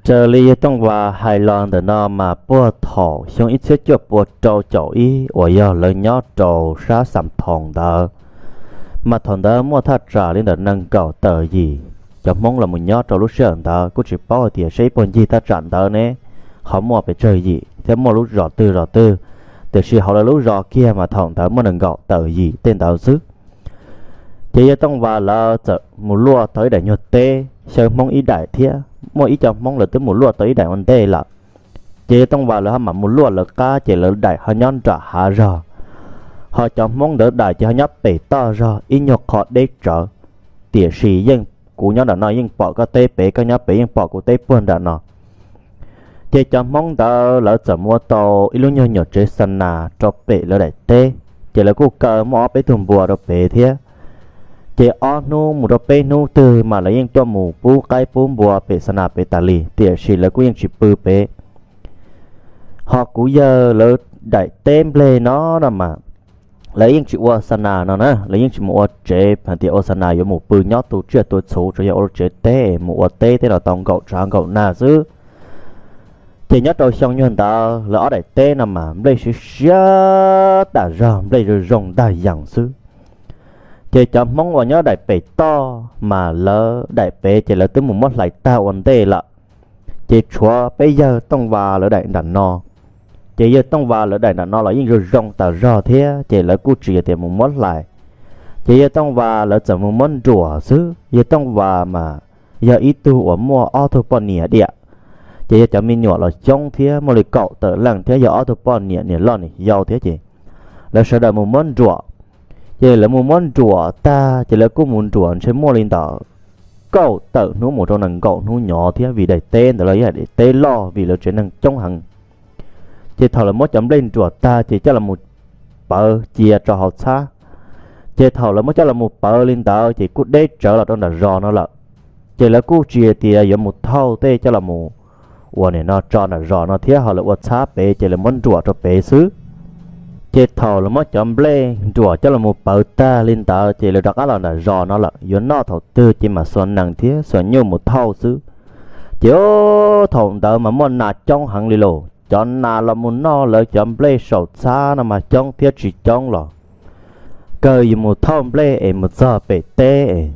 Raws li yawg Tooj Vas hais los ntawm no mas puag thaum xyoo ib txhiab cuaj pua rau caum ib uas yog lawv nyob rau sab Xam Thoos ntawd, mas thaum ntawd muaj thaj tsam li ntawm nees nkaum tawm yim cov Hmoob los mus nyob rau lub sij hawm ntawd. Kuj tsis paub hais tias seb ib puag ncig thaj tsam ntawd ne ho muaj pes tsawg yim thiab muaj lub zos twg zos twg, tiam sis hauv lawv lub zos kiag mas thaum ntawd muaj nees nkaum tawm yim tej ntawd xwb. Ces yawg Tooj Vas lawv txawm mus luaj tau ib daim nyuag teb xyaw Hmoob ib daim thiab, muaj ib co Hmoob lawv twb mus luaj tau ib daim ua ntej lawm. Ces yawg Tooj Vas lawv ho mam mus luaj lawv qab, ces lawv daim ho nyob nram hav zog, ho cov Hmoob ntawd daim ces ho nyob pem toj zog ib nyuag qho deb tsawv. Tiam sis yeej kuv nyob nram no yeej pom koj teb pem, koj nyob pem yeej pom kuv teb puag nram no. Ces cov Hmoob ntawd lawv txawm mus ua tau ib lub nyuag nyuam tsev xa nas rau pem lawv daim teb, ces lawv kuj kaw muaj ob peb tug npua rau pem thiab. Ces ob hnub mus rau peb hnub twg mas lawv yeej tuaj mus pub qaib pub npua pem xa nas pem tas li, tiam sis lawv kuj yeej tsis pw pem. Ho kuv yawg lawv daim teb nplej no no mas lawv yeej tsis ua xa nas no na, lawv yeej tsis mus ua tsev hais tias ua xa nas yuav mus pw nyob tu tsiaj tu txhu, tsuas yog ua lub tsev teb mus ua teb tej los tau nkaum tshav nkaum nag xwb. Ces nyob rau xyoo nyuag ntawd lawv ob daim teb no mas nplej siav siav tas zog, nplej zoo zoo ntag yees xwb. Ces cov Hmoob uas nyob daim pem toj mas lawv daim pem ces lawv twb mus muab hlais tag ua ntej lawm. Ces tshuav peb yawg Tooj Vas lawv daim nram no. Ces yawg Tooj Vas lawv daim nram no los yeej zoo zoo tas zog thiab, ces lawv kuj tsis yog tias mus muab hlais. Ces yawg Tooj Vas lawv txawm mus muab nruam xwb. Yawg Tooj Vas mas yog ib tug uas muaj ob tug poj niam diam, ces yog cov me nyuam los coob thiab, muaj li kaum tawm leej thiab, yog ob tug poj niam niam loj niam yau thiab, ces lawv sawv daws mus muab nruam. Ces lawv mus muab nruam tag ces lawv kuj mus nruam ntshe muaj li ntawm kaum tawm hnub mus rau nees nkaum hnub nyob thiab, vim daim teb ntawd los yog daim teb loj vim lawv tsev neeg coob heev. Ces thaum lawv muab cov nplej nruam tag ces coj los mus pawv cia rau hauv txhab. Ces thaum lawv muab coj los mus pawv li ntawd ces kuj deb tsawv los rau nram zos no lawm. Ces lawv kuj tsis tias yuav mus thauj tej coj los mus ua nim no tso nram zos no thiab, ho lawv ua txhab pem ces lawv muab nruam rau pem xwb. Ces thaum lawv muab cov nplej nruam coj los mus pawv tag li ntawd ces lawv rov qab los nram zos no lawm, yuav noj thaum twg ces mam xuas nees thiab xuas nyuj mus thauj xwb. Ces thaum ntawd mas muaj nas coob heev li lauj, cov nas los mus noj lawv cov nplej saum txhab no mas coob thiab tsis coob los kawg yuav mus thauj nplej es mus txog pem teb es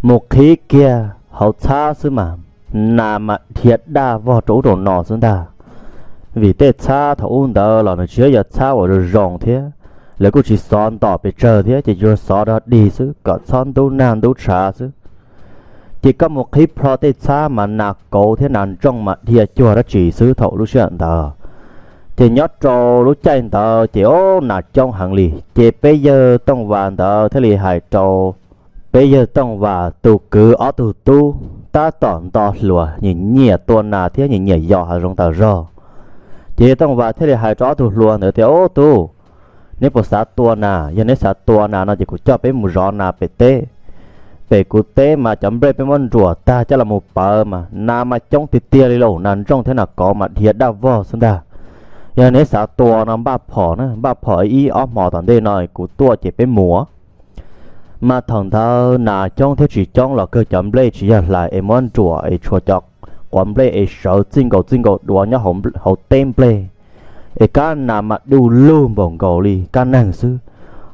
mus qhib kiag hauv txhab xwb mas nas mas dhia daj vog rau ub rau no xwb ntag. Vim tej txhab thaum ub ntawd los nws tsis yog txhab uas zoo zoo thiab, lawv kuj tsis xov ntom pes tsawg thiab, ces tsuas xov rog dig xwb kom txhob ntub nag ntub tshav xwb. Ces koj mus qhib plho tej txhab mas nas kauv thiab nas ntsooj mas dhia cuag dab tsi xwb thaum lub sij hawm ntawd. Ces nyob rau lub caij ntawd ces o nas coob heev li, ces peb yawg Tooj Vas ntawd thiaj li hais rau peb yawg Tooj Vas tus kwv ob tug tub tab tom nto hluas nyiam nyiam tua nas thiab nyiam nyiam yos hav zoov tas zog. Ces yawg Tooj Vas thiaj li hais rau ob tug hluas ntawd tias, Ob tug, neb puas xav tua nas? Yog neb xav tua nas no ces kuv coj peb mus zov nas pem teb. Pem kuv teb mas cov nplej peb muab nruam tag coj los mus pawv mas nas mas coob tiag tiag li lauj, nas ntsooj thiab nas kauv mas dhia daj vog xwb ntag. Yog neb xav tua no npaj phom na, npaj phom ib ob hmo tom ntej no kuv tuaj ces peb mus. Mas thaum ntawd nas coob thiab tsis coob los kawg cov nplej tsis yog hlais es muab nruam es tshuav cov quav nplej es sawv txij nkaus txij nkaus duav nyob hauv teb nplej, es kab nas mas du lug npaum nkaus li kab neeg xwb.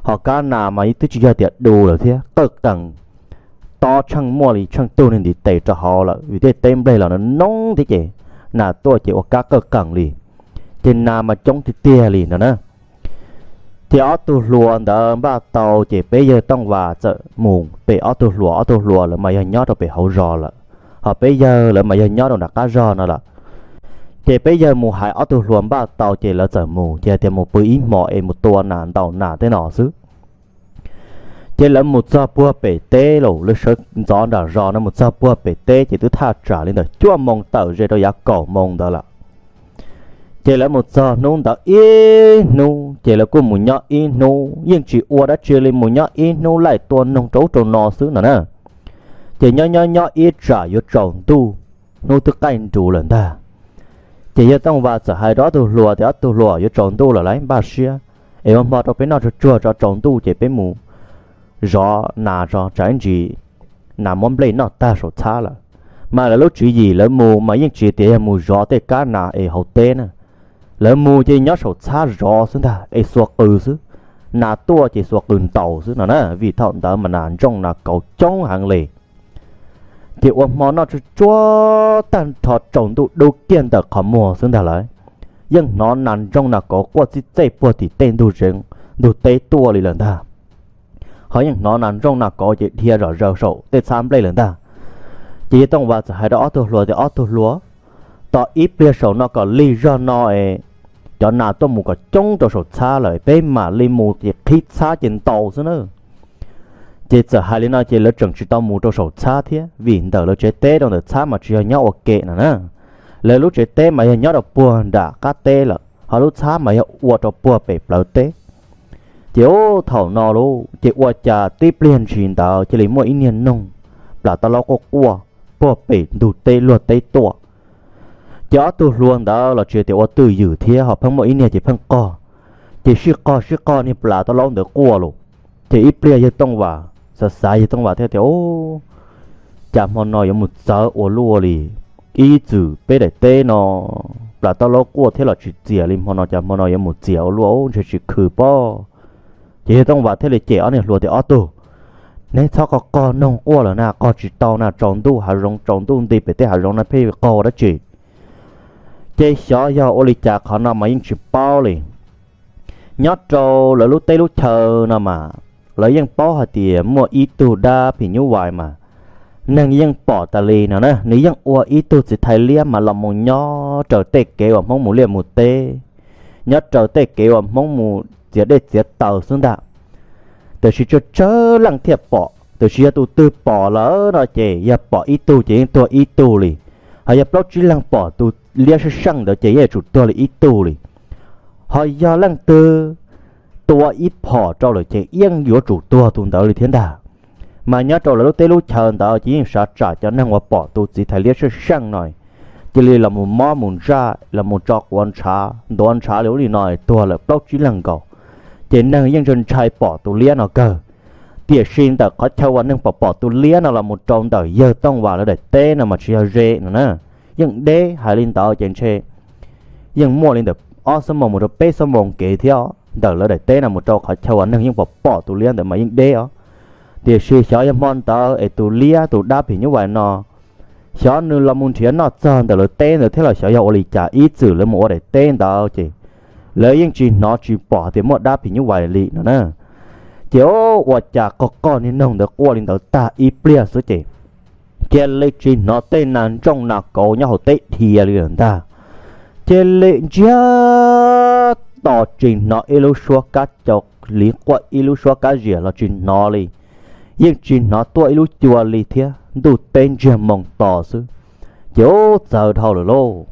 Ho kab nas mas twb tsis yog tias du lawm thiab, qawj qees, tob tsheej muaj li tsheej tug niag ntiv tes rau hauv lawm, vim tej teb nplej los noob thiab ces nas tuaj ces ua kab qawj qees li. Ces nas mas coob tiag tiag li no na. Ces ob tug hluas ntawd npaj tau ces peb yawg Tooj Vas txawm mus pem ob tug hluas, ob tug hluas lawv mas yog nyob rau pem hauv zos lawm, ho peb yawg lawv mas yog nyob rau nram qab zog no lawm. Ces peb yawg mus hais ob tug hluas npaj tau ces lawv txawm mus, ces hais tias mus pw ib hmos es mus tua nas ntaus nas tej no xwb. Ces lawv mus txog puag pem teb los, lawv sawv ntxov nram zos no mus txog puag pem teb ces twb thaj tsam li ntawm cuaj moos tawm ze rau yav kaum moos ntawd lawm. Ces lawv mus txog hnub ntawd ib hnub ces lawv kuj mus nyob ib hnub, yeej tsis ua dab tsi li, mus nyob ib hnub laij tua noog rau ub rau no xwb no na. Ces nyob nyob nyob ib tsam yuav tsaus ntuj, hnub twb qaij nrus lawm ntag. Ces yawg Tooj Vas txawm hais rau ob tug hluas tias, Ob tug hluas, yuav tsaus ntuj lawm lauj, npaj siab es ua hmo rau peb noj tsuag tsuag tso, tsaus ntuj ces peb mus zov nas tso, tsam ib ntsis nas muab nplej noj tag saum txhab lawm. Mas lawv lub tswv yim lawv mus mas yeej tsis tias yog mus zov tej kab nas es hauv teb na. Lawv mus ces nyob saum txhab zov xwb ntag es xuas qws xwb, nas tuaj ces xuas qws ntaus xwb no na, vim thaum ntawd mas nas ntsooj nas kauv coob heev li. Ces ua hmo noj tsuj tsuag tag nrho tsaus ntuj dub kiag ntawm qhov muag xwb ntag lawm, yeej hnov nas ntsooj nas kauv quaj txij txej puag tim tej ntug teb tuaj li lawm ntag. Ho yeej hnov nas ntsooj nas kauv ces dhia zom zaws saum tej txhab nplej lawm ntag. Ces yawg Tooj Vas txawm hais rau ob tug hluas tias, Ob tug hluas, tos ib pliag saum no kom lig zog no es cov nas tuaj mus kom coob rau saum txhab lawm peb mam li mus ces qhib txhab ces ntaus xwb na. Ces txawm hais li no ces lawv tseem tsis tau mus rau saum txhab thiab, vim ntawm lawv tsev teb rau ntawm txhab mas tsis yog nyob ua ke no na. Lawv lub tsev teb mas yog nyob rau puag nram qab teb lawm, ho lub txhab mas yog ua rau puag pem plawv teb. Ces ub thaum no lauj, ces ua cas tib pliag ntshis ntawd cia li muaj ib niag noog plas tab laub quaj quaj puag pem ntug teb luag teb tuaj. Ces ob tug hluas ntawd los tsis tias ua twj ywm thiab, ho pheej muaj ib niag ces pheej qog, ces sib qog sib qog niag plas tab laub ntawd quaj los. Ces ib pliag yawg Tooj Vas xav xav, yawg Tooj Vas thiaj tias, Ub, cas hmo no yuav mus txawv ua luaj li, ib txwm peb daim teb no plas tab laub quaj thiab los tsis txias li, hmo no cas hmo no yuav mus txias ua luaj, ntshe tsis khw pob. Ces yawg Tooj Vas thiaj li cem ob niag hluas tias, Ob tug, neb txhob qog qog noog quaj lawm na, qog tsis tau na, tsaus ntuj hav zoov tsaus ntuj nti pem tej hav zoov no pheej qog ua dab tsi? Ces xyov yog ua li cas qhov no mas yeej tsis paub li. Nyob rau lawv lub teb lub chaw no mas lawv yeej paub hais tias muaj ib tug dab phim nyuj vais mas neeg yeej pom tas li no na, nws yeej ua ib tug txiv thais liab mas los mus nyob raws tej kev uas Hmoob mus liaj mus teb, nyob raws tej kev uas Hmoob mus txiav dej txiav taws xwb ntag. Tiam sis tsawg tsawg leej thiaj pom, tiam sis yog tus twg pom lawm no ces yog pom ib tug ces yeej tuag ib tug li. Ho yog plaub tsib leeg pom tus liab sab seej ntawd ces yeej yuav tsum tuag li ib tug li. Ho yog leej twg tua ib phom rau lawm ces yeej yuav tsum tuag tus ntawd li thiab ntag. Mas nyob rau lawv lub teb lub chaw ntawd ces yeej sav tsam cov neeg uas pom tus txiv thais liab sab seej no cia li los mus mob mus ntsaj, los mus tso quav ntshav ntuav ntshav li ub li no tuag lawm plaub tsib leeg nkaus. Ces neeg yeej ntshai ntshai pom tus liab no kawg. Tiam sis ntawm qhov chaw uas neeg pom pom tus liab no los mus rau ntawm yawg Tooj Vas lawv daim teb no mas tsis yog ze no na, yeej deb, hais li ntawd ces ntshe yeej muaj li ntawm ob xuab moos mus rau peb xuab moos kev thiab, ntawm lawv daim teb no mus rau qhov chaw uas neeg yeej pom pom tus liab ntawd mas yeej deb os. Tiam sis xyov yog hmo ntawd es tus liab tus dab phim nyuj vais no xyov nws los mus nrhiav noj txog ntawm lawv teb ntawd thiab los xyov yog ua li cas, ib txwm lawv mus ua daim teb ntawd ces lawv yeej tsis hnov tsis pom tias muaj dab phim nyuj vais li no na. Ces ua cas qog qog niag noog ntawd quaj li ntawd tag ib pliag xwb ces cia li tsis hnov tej nas ntsooj nas kauv nyob hauv teb dhia li lawm ntag. Cia li ntsiag to tsis hnov ib lub suab kab cau li quaj ib lub suab kab ziam los tsis hnov li, yeej tsis hnov tuaj ib lub cua li thiab, ntuj teb ntsiag moo to xwb. Ces ub txawv dhau lawm lauj.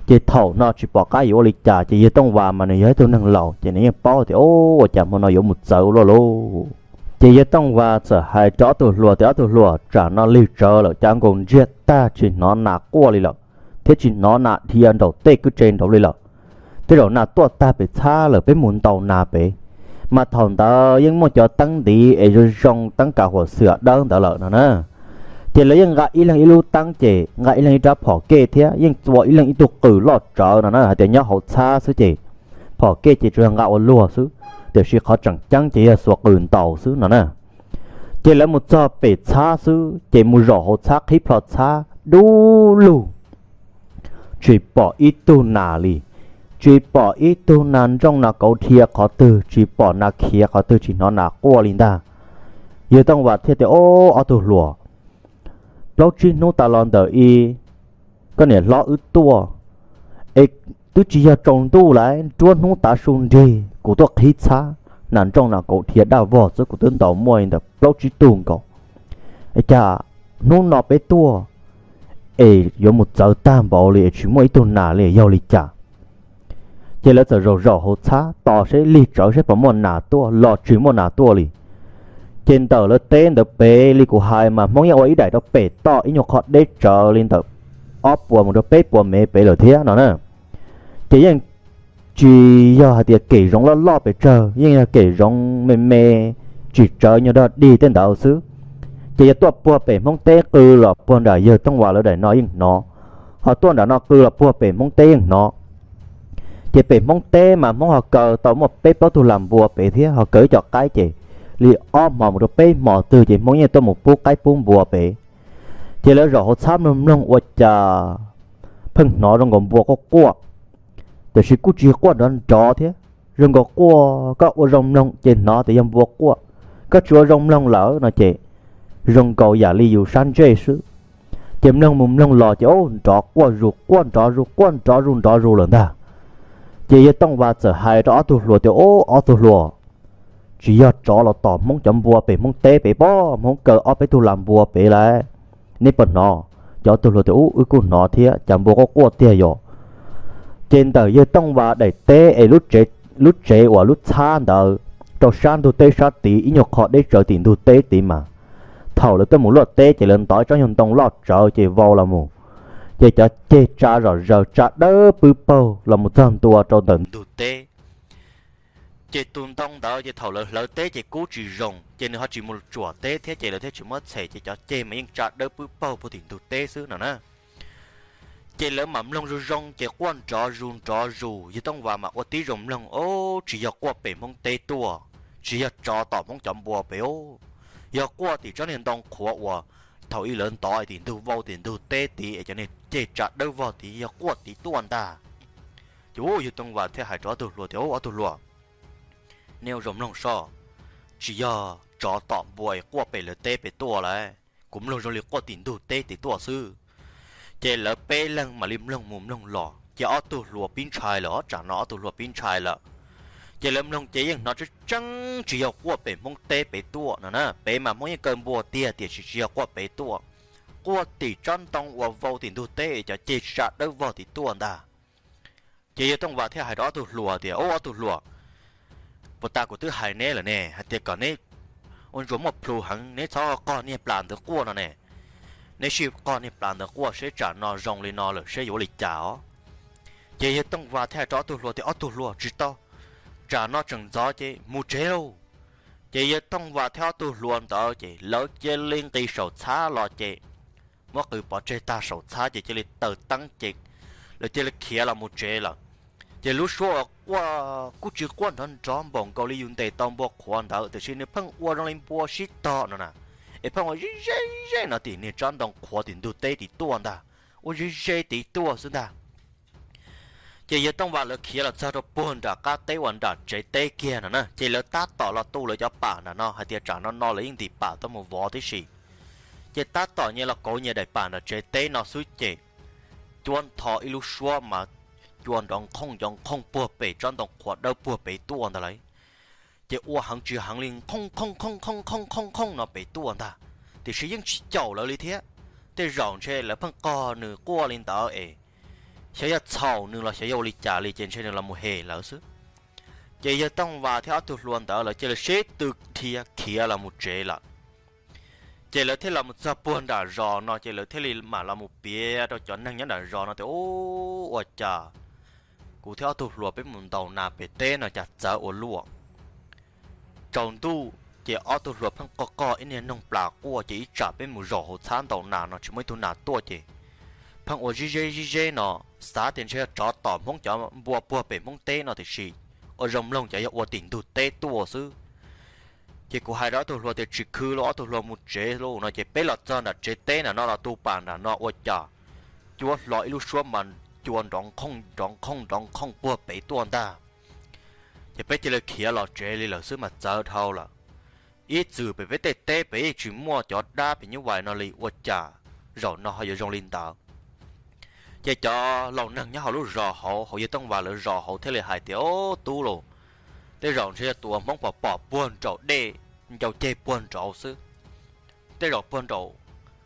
Ces thaum no tsis pom qab yuav ua li cas, ces yawg Tooj Vas mas nws yog ib tug neeg laus ces nws yeej paub tias ua cas hmo no yuav mus txawv ua luaj lauj. Ces yawg Tooj Vas txawm hais rau ob tug hluas tias, Ob tug hluas, tsam no lig tsawv lawm, cav nkaus ntsiag tag tsis hnov nas quaj li lawm, thiab tsis hnov nas dhia nraum tej kwj tse nraud li lawm. Tej zaum nas tuaj tag pem txhab lawm, peb mus ntaus nas pem. Mas thaum ntawd yeej muaj cov teeb ntiv es zoo zoo teeb kav huam xwm dawb ntawd lawm no na. Ces lawv yeej nqa ib leeg ib lub teeb, ces nqa ib leeg ib rab phom kej thiab yeej txua ib leeg ib tug qws loj tsawv no na, hais tias nyob hauv txhab xwb ces phom kej ces tsuas yog nqa ua luag xwb, tiam sis qhov tseem ceeb ces yog xuas qws ntaus xwb no na. Ces lawv mus txog pem txhab xwb ces mus zaum hauv txhab qhib plho txhab dub lug, tsis pom ib tug nas li, tsis pom ib tug nas ntsooj nas kauv dhia qhov twg, tsis pom nas khiav qhov twg, tsis hnov nas quaj li ntag. Yawg Tooj Vas thiaj tias, Ob, ob tug hluas, plaub tsib hnub tas los ntawm i koj niam hlob wb tuaj es twb tsis yog tsaus ntuj lawm, nruab hnub tav su nrig kuv tuaj qhib txhab, nas ntsooj nas kauv dhia daj vog xwb, kuv twb ntaus muaj li ntawm plaub tsib tug nkaus. Cas hnub no peb tuaj es yuav mus txawv tag npaum li es tsis muaj ib tug nas li, yog li cas? Ces lawv txawm zaum zaum hauv txhab tos seb, lig tsawv seb puas muaj nas tuaj los tsis muaj nas tuaj li. Ces ntawm lawv teb ntawd pem li kuv hais mas Hmoob yeej ua ib daim rau pem toj ib nyuag qho deb tsawv li ntawm ob puas mus rau peb puas mev pem lawm thiab no na. Ces yeej tsis yog hais tias kem zoov loj loj pes tsawg, yeej yog kem zoov me me, tsis tsawv nyuag dog dig tej ntawd xwb. Ces yog tuaj puag pem Hmoob teb qw los puag nram yawg Tooj Vas lawv daim no yeej hnov, ho tuaj nram no qw los puag pem Hmoob teb yeej hnov. Ces pem Hmoob teb mas Hmoob ho kaw tau muaj peb plaub tug lag npua pem thiab, ho kaw ib co qaib ces li ob hmo mus rau peb hmo twg ces Hmoob yeej tuaj mus pub qaib pub npua pem. Ces lawv zaum hauv txhab mloog mloog ua cas pheej hnov zoo nkaus npua quaj quaj, tiam sis kuj tsis quaj nrov nrov thiab, zoo nkaus quaj, koj ua zoo mloog ces hnov tias yog npua quaj, koj tsis ua zoo mloog lawm no ces zoo nkaus yam li yus sab ntsej xwb. Ces mloog mus mloog los ces ub nrov quaj zus quaj nrov zus quaj nrov zus nrov zus lawm ntag. Ces yawg Tooj Vas txawm hais rau ob tug hluas tias, Ub, ob tug hluas, tsis yog tsov los tom Hmoob cov npua pem Hmoob teb pem pob, Hmoob kaw ob peb tug lag npua pem lawm, neb puas hnov? Ces ob tug hluas tias, Ub, wb kuj hnov thiab, cas npua quaj quaj tiag yom. Ces ntawm yawg Tooj Vas daim teb es lub tsev uas lub txhab ntawd rau sab ntug teb sab tid ib nyuag qho deb tsawv tim ntug teb tid mas, thaum lawv tuaj mus luaj teb ces lawv ntov ib tsob nyuag ntoo loj tsawv ces vau los mus, ces cov ceg tsa zom zaws tsa dawb pwb paug los mus txog ntua rau ntawm ntug teb. Ces tus ntoo ntawd ces thaum lawv hlawv teb ces kub tsis zoo ces nws ho tsis mus tsuam teb thiab ces lawv thiaj tsis muab txhem ces cov ceg mas yeej tsa dawb pwb paug puag tim ntug teb xwb no na. Ces lawv mam mloog zoo zoo ces quaj nrov zus nrov zus, yawg Tooj Vas mas ua tib zoo mloog, Ub, tsis yog quaj pem Hmoob teb tuaj, tsis yog tsov tom Hmoob cov npua pem, yog quaj tim tsob niag ntoo qhuav uas thaum ub lawv ntov tim ntug vau tim ntug teb tid es cov niag ceg tsa dawb vog tid yog quaj tid tuaj ntag. Ces ub, yawg Tooj Vas thiaj hais rau ob tug hluas tias, Ub, ob tug hluas, neb ua zoo mloog soj, tsis yog tsov tom npua es quaj pem lawv teb pem tuaj lawm, kuv mloog zoo li quaj tim ntug teb tid tuaj xwb. Ces lawv peb leeg mam li mloog mus mloog los ces ob tug hluas pib ntshai lawm, tsam no ob tug hluas pib ntshai lawm. Ces lawv mloog ces yeej hnov tseeb tseeb tsis yog quaj pem Hmoob teb pem tuaj no na, pem mas Hmoob yeej kaw npua tiag tiam sis tsis yog quaj pem tuaj, quaj tim tsob ntoo uas vau tim ntug teb cov ceg tsa dawb vog tim tuaj ntag. Ces yawg Tooj Vas thiaj hais rau ob tug hluas tias, Ub, ob tug hluas, puas tas kuv twb hais neb lawm ne, hais tias kom neb ua ntsuas muaj plhus heev, neb txhob qog niag plas ntawd quaj no ne. Neb sim qog niag plas ntawd quaj seb tsam no zoo li no lawm seb yuav ua li cas os. Ces yawg Tooj Vas thiaj hais rau ob tug hluas tias, Ob tug hluas, tsis tau, tsam no tseem ntxov ces mus tsev lauj. Ces yawg Tooj Vas thiab ob tug hluas ntawd ces lawv cia li nqis saum txhab los ces muab qws pov tseg tag saum txhab ces cia li taws teeb ces lawv cia li khiav los mus tsev lawm. Ces lub suab uas quaj kuj tsis quaj nrov nrov npaum nkaus li yus ntes tau npua qhuav ntawd tiam sis nws pheej ua zoo li npua sib tog no na, es pheej ua ze ze ze no tim niag tsob ntoo qhuav tim ntug teb tid tuaj ntag, ua ze ze tid tuaj xwb ntag. Ces yawg Tooj Vas lawv khiav los txog rau puag nram qab teb uas nram tsev teb kiag no na, ces lawv tab tom los tu lawv cov pam nram no hais tias tsam no no lawv yeej ntim pam tuaj mus vov tib si. Ces tab tom nyias los kauv nyias daim pam nram tsev teb no xwb ces cuab ntho ib lub suab mas cua nrov nqhooj nrov nqhooj puag pem tsob ntoo qhuav dawb puag pem tuaj ntag lauj. Ces ua heev tsis heev li nqhooj nqhooj nqhooj nqhooj nqhooj nqhooj nqhooj no pem tuaj ntag, tiam sis yeej tsis caum lawv li thiab. Tej zaum ntshe lawv pheej qog nws quaj li ntawd es xyov yog txhaum nws los xyov yog ua li cas li ces ntshe nws los mus hem lawv xwb. Ces yawg Tooj Vas thiab ob tug hluas ntawd lawv cia li sib tw dhia khiav los mus tsev lawm. Ces lawv thiaj los mus txog puag nram zos no ces lawv thiaj li mam los mus piav rau cov neeg nyob nram zos no tias, Ub, ua cas kuv thiab ob tug hluas peb mus ntaus nas pem teb no cas txawv ua luaj. Tsaus ntuj ces ob tug hluas pheej qog qog ib niag noog plas quaj ces ib tsam peb mus zaum hauv txhab ntaus nas no tsis muaj ib tug nas tuaj ces pheej ua zib zeb zib zeb no, xav tias ntshe yog tsov tom Hmoob cov npua puag pem Hmoob teb no tiam sis ua zoo mloog cas yog ua tim ntug teb tuaj xwb. Ces kuv hais rau ob tug hluas tias tsis khw los ob tug hluas mus tsev lauj no ces peb los txog nram tsev teb nram no los tu pam nram no ua cas cuab hlo ib lub suab mas cua nrov nqhooj nrov nqhooj nrov nqhooj puag pem tuaj ntag. Ces peb cia li khiav los tsev li lawm xwb mas txawv dhau lawm. Ib txwm pem peb tej teb pem yeej tsis muaj cov dab pem nyuj vais no li ua cas zaum no ho yuav zoo li ntawd. Ces cov laus neeg nyob hauv lub zos hauv, hauv yawg Tooj Vas lawv zos hauv thiaj li hais tias, Ob tub lauj, tej zaum ntshe yog tus uas Hmoob pom pom puag nraum dej ncau ceg puag nraud xwb. Tej zaum puag nraud,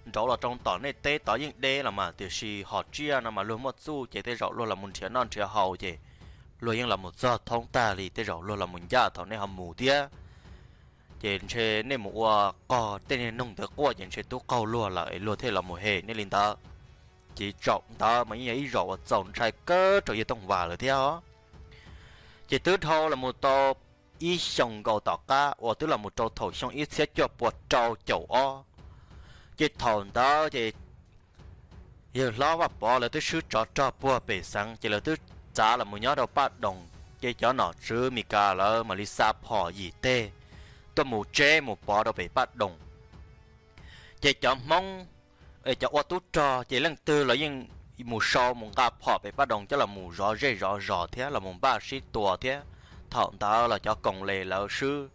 nraud los rau tom nej teb tod yeej deb los mas tiam sis hom tsiaj no mas luag muaj txuj ces tej zaum luag los mus nrhiav noj nrhiav haus ces luag yeej los mus txog thoob tag li, tej zaum luag los mus ncaj thaum nej ho mus thiab. Ces ntshe nej mus ua qog tej niag noog ntawd quaj ces ntshe twb qaug luag lawm es luag thiaj los mus hem nej li ntawd. Ces zaum ntawd mas yeej yog ib zaum uas txaus ntshai kawg rau yawg Tooj Vas lawm thiab os. Ces twb dhau los mus tau ib xyoos nkaus tom qab uas twb los mus rau thaum xyoo ib txhiab cuaj pua rau caum ob, Ces thaum ntawd ces yawg hlob Vaj Pov lawv twb swb tsov rog puag pem xeev, ces lawv twb txav los mus nyob rau Paj Doos, ces cov nom tswv Mes Kas lawv mam li xa phom yim teg tuaj mus tseb mus pov rau pem Paj Doos. Ces cov Hmoob, cov ua tub rog ces leej twg los yeej mus sau mus nqa phom pem Paj Doos coj los mus zov zej zov zos thiab los mus npaj sib tua thiab. Thaum ntawd los cov Koos Les lawv swb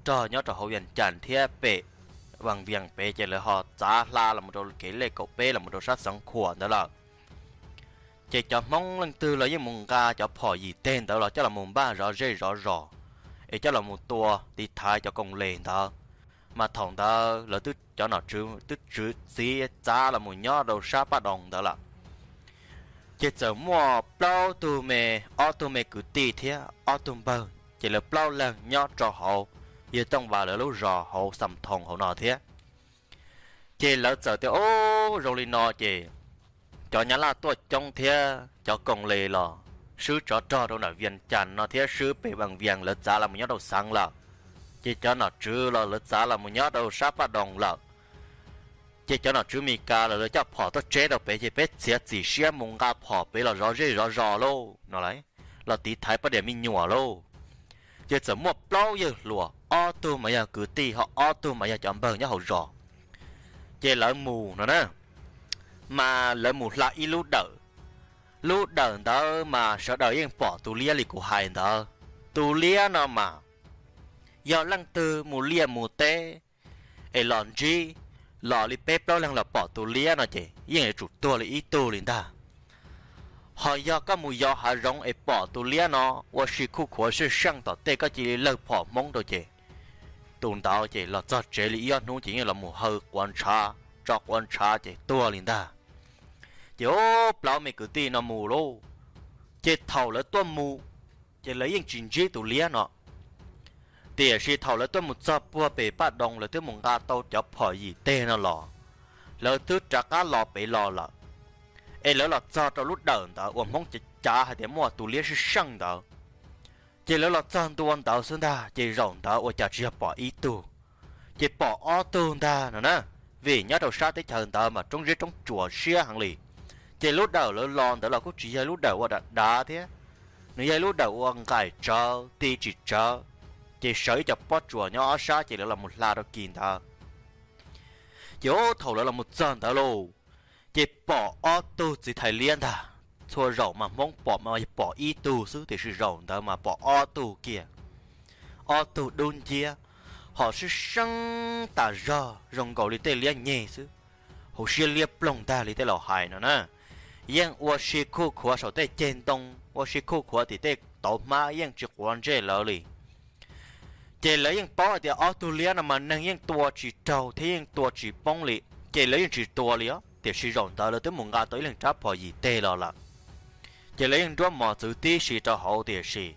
rog nyob rau hauv Vias Cas thiab pem Vaj Vias pem ces lawv ho txav hla los rau kev lej kaum peb los rau sab Xeev Khuam ntawd lawm. Ces cov Hmoob leej twg los yeej mus nqa cov phom yim teg ntawd los coj los mus npaj zov zej zov zos, es coj los mus tua tiv thaiv cov Koos Les ntawd. Mas thaum ntawd lawv twb, cov nom tswv twb txwv txiv txav los mus nyob rau sab Paj Doos ntawd lawm. Ces txawm muaj plaub tug me, ob tug me kwv tij thiab ob tug npawg, ces lawv plaub leeg nyob rau hauv yawg Tooj Vas lawv lub zos hauv Xam Thoos hauv no thiab. Ces lawv txawm tias, Ub, zoo li no ces cov Nyab Laj tuaj coob thiab cov Koos Les los swb tsov rog rau ntawm Vias Cas no thiab swb pem Vaj Vias lawv txav los mus nyob rau xeev lawm. Ces cov nom tswv los lawv txav los mus nyob rau sab Paj Doos lawm. Ces cov nom tswv Mes Kas los lawv coj phom tuaj tseb rau pem, ces peb txiav txim siab mus nqa phom pem los zov zej zov zos lauj no, los tiv thaiv poj niam me nyuam lauj. Ces txawm muaj plaub yawg hluas, ob tug mas yog kwv tij ho ob tug mas yog cov npawg nyob hauv zos. Ces lawv mus no na, mas lawv mus hla ib lub dawm. Lub dawm ntawd mas sawv daws yeej pom tus liab li kuv hais ntawd. Tus liab no mas yog leej twg mus liaj mus teb es los ntsib, los li peb plaub leeg los pom tus liab no ces yeej yuav tsum tuag li ib tug li ntag. Ho yog koj mus yos hav zoov es pom tus liab no ua si khuj khuav seej seej tom tej, koj cia li lawg phom Hmoob rau ces tus ntawd ces los txog tsev li ib ob hnub ces yeej los mus haw quav ntshav, tso quav ntshav ces tuag li ntag. Ces ub, plaub me kwv tij no mus lauj. Ces thaum lawv tuaj mus, ces lawv yeej tsis ntsib tus liab no. Tiam sis thaum lawv tuaj mus txog puag pem Paj Doos, lawv twb mus nqa tau cov phom yim teg no los, lawv twb rov qab los pem los lawm. Es lawv los txog rau lub dawm ntawd uas Hmoob cav cav hais tias muaj tus liab seej seej ntawd, ces lawv los txog ntua ntawd xwb ntag, ces zaum ntawd ua cas tsis yog pom ib tug, ces pom ob tug ntag no na. Vim nyob rau sab teb chaws ntawd mas roob zeb roob tsuas siab heev li. Ces lub dawm lawv los ntawd los kuj tsis yog lub dawm ua dav dav thiab, nws yog lub dawm ua nqaim tsawv ti tsis tsawv, ces sawv ib co pob tsuas nyob ob sab ces lawv los mus hla rau kis ntawd. Ces ub, thaum lawv los mus txog ntawd lauj, ces pom ob tug txiv thais liab ntag. Txhua zaum mas Hmoob pom mas pom ib tug xwb, tiam sis zaum ntawd mas pom ob tug kiag. Ob tug dub nciab, ho seej seej tas zog zoo nkaus li tej liab nyeg xwb, hauv siab liab ploog ntag li tej laus hais no na. Yeej ua si khuj khuav saum tej ceg ntoo, ua si khuj khuav tim tej tauv hmab, yeej tsis quav ntsej lawv li. Ces lawv yeej paub hais tias ob tug liab no mas neeg yeej tua tsis raug thiab yeej tua tsis poob li, ces lawv yeej tsis tua li os. Tiam sis zaum ntawd lawv twb mus nqa tau ib leeg rab phom yim teg los lawm, ces lawv yeej nruab mos txwv tib si rau hauv, tiam sis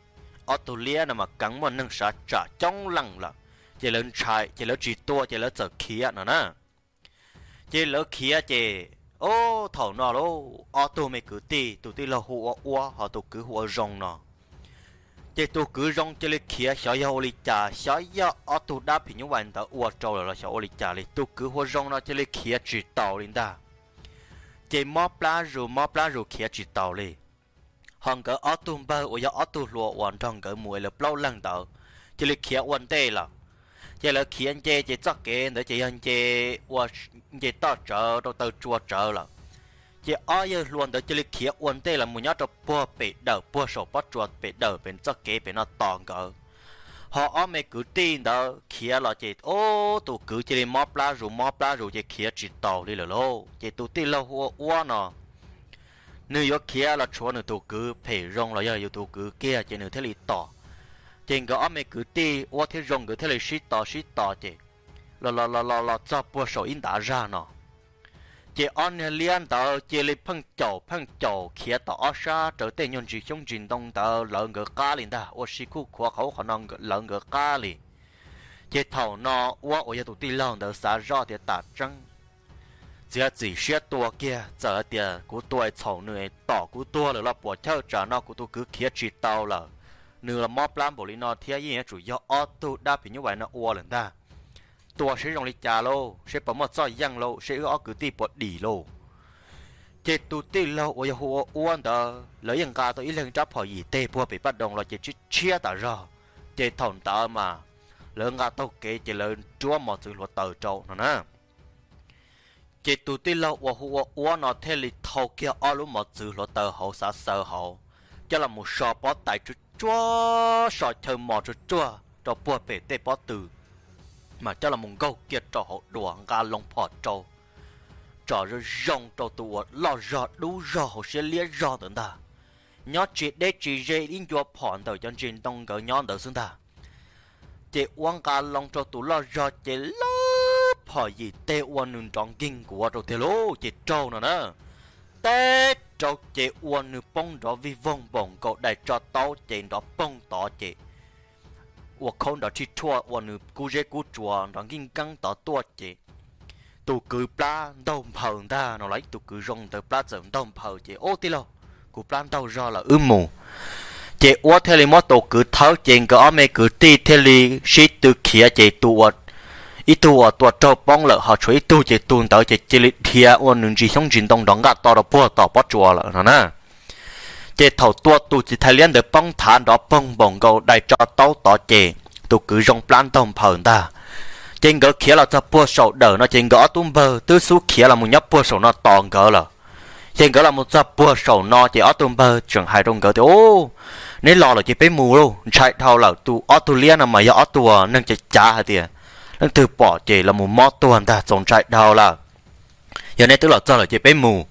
ob tug liab no mas keev muaj neeg sav tsam coob leej lawm, ces lawv ntshai ces lawv tsis tua, ces lawv txawm khiav no na. Ces lawv khiav ces, ub, thaum no lauj, ob tug me kwv tij, tus tij laug hu ua Uab ho tus kwv hu ua Zoo no. Ces tus kwv Zoo cia li khiav xyov yog ua li cas, xyov yog ob tug dab phim nyuj vais ntawd ua rau lawm los xyov ua li cas li, tus kwv hu ua Zoo no cia li khiav tsis taus li ntag. Ces mob plab zus mob plab zus khiav tsis taus li. Ho nkawd ob tug npawg uas yog ob tug hluas uas nrog nkawd mus es lawv plaub leeg ntawd cia li khiav ua ntej lawm. Ces lawv khiav nce ces txoj kev ntawd ces yog nce ua, nce toj tsawv rau taw tsua tsawv lawm. Ces ob yawg hluas ntawd cia li khiav ua ntej los mus nyob rau puag pem dawm, puag saum pob tsuas pem dawm pem txoj kev pem no tos nkawd. Ho ob me kwv tij ntawd khiav los ces ub, tus kwv cia li mob plab zus mob plab zus ces khiav tsis taus li lawm lauj. Ces tus tij laug hu ua Uab no, nws yuav khiav los tshuav nws tus kwv phem Zoo los yog yus tus kwv kiag ces nws thiaj li tos. Ces nkawd ob me kwv tij Uab thiab Zoo nkawd thiaj li sib tos sib tos ces los los los los los txog puag saum ib ntav zag no. Ces ob niag liab ntawd cia li pheej caum pheej caum khiav tom ob sab raws tej nyuag ntsis xyoob ntsis ntoo ntawd lawv nkawd qab li ntag, ua si khuj khuav qhov ub qhov no lawv nkawd qab li. Ces thaum no Uab uas yog tus tij laug ntawd xav zoj tias tam tseeb txiav txim siab tua kiag, txawm hais tias kuv tua es txhaum nws es tom kuv tuag lawm los puas chawj, tsam no kuv tus kwv khiav tsis tau lawm, nws los mob plab npaum li no thiab yeej yuav tsum yog ob tug dab phim nyuj vais no ua lawm ntag. tua seb zoo li cas lauj, seb puas muaj txoj yeej lauj, seb wb ob kwv tij puas dim lauj. Ces tus tij laug uas yog hu ua Uab ntawd lawv yeej nqa tau ib leeg rab phom yim teg puag pem paj doo los ces tshiab tshiab tas zog. Ces thaum ntawd mas lawv nqa taug kev ces lawv nruab mos txwv hluav taws rau no na. Ces tus tij laug uas hu ua Uab no thiaj li thau kiag ob lub mos txwv hluav taws hauv xav xaws hauv, coj los mus so pob tais tsuag tsuag, so chaw mos tsuag tsuag rau puag pem tej pob tw, mas coj los mus nkaug kiag rau hauv dua, nqa loo phom rau, tsom zoo zoo rau tus uas loj zog dub zog hauv siab liab zog ntawd ntag. Nyob tsis deb tsis ze ib ncua phom ntawm cov ntsis ntoo nkawd nyob ntawd xwb ntag. Ces Uab nqa loo rau tus loj zog ces lawv phom yim teg ua nws nrov nkig nkuav rau tiag lauj, ces raug no na. Teb rau ces ua nws poob nrov vij voog npaum nkaus daim tso taub ces nrov poog tod ces ua khaub nrov rhij rhuaj ua nws kub zeb kub tsuas nrov nkij nkeeb tod tuaj ces tus kwv plab ntaug nphaws ntag no los ib tus kwv zoo ntawd plab txawm ntaug nphaws ces, Ub tij laug, kuv plab ntaug zog lawm wb mus. Ces Uab thiaj li muab tus kwv thawb ces nkawd ob me kwv tij thiaj li sib tw khiav ces tus ua, ib tug uas tua raug poob lawm ho tshuav ib tug ces tus ntawd ces cia li dhia ua nws ntsis xyoob ntsis ntoo nrov nqaj to rau puag tom pob tsuas lawm no na. Ces thaum tua tus txiv thais liab ntawd poob thav nrov poog npaum nkaus daim tso taub tod ces tus kwv zoo plab ntaug nphaws ntag. Ces nkawd khiav los txog puag saum dawm no ces nkawd ob tug npawg twb xub khiav los mus nyob puag saum no tos nkawd lawm. Ces nkawd los mus txog puag saum no ces ob tug npawg tseem hais rau nkawd tias, Ub, neb los lawm ces peb mus lauj, ntshai dhau lawm. Tus ob tug liab no mas yog ob tug neeg cav cav hais tias leej twg pom ces los mus mob tuag ntag, txaus ntshai dhau lawm. Yog neb twb los txog lawm ces peb mus.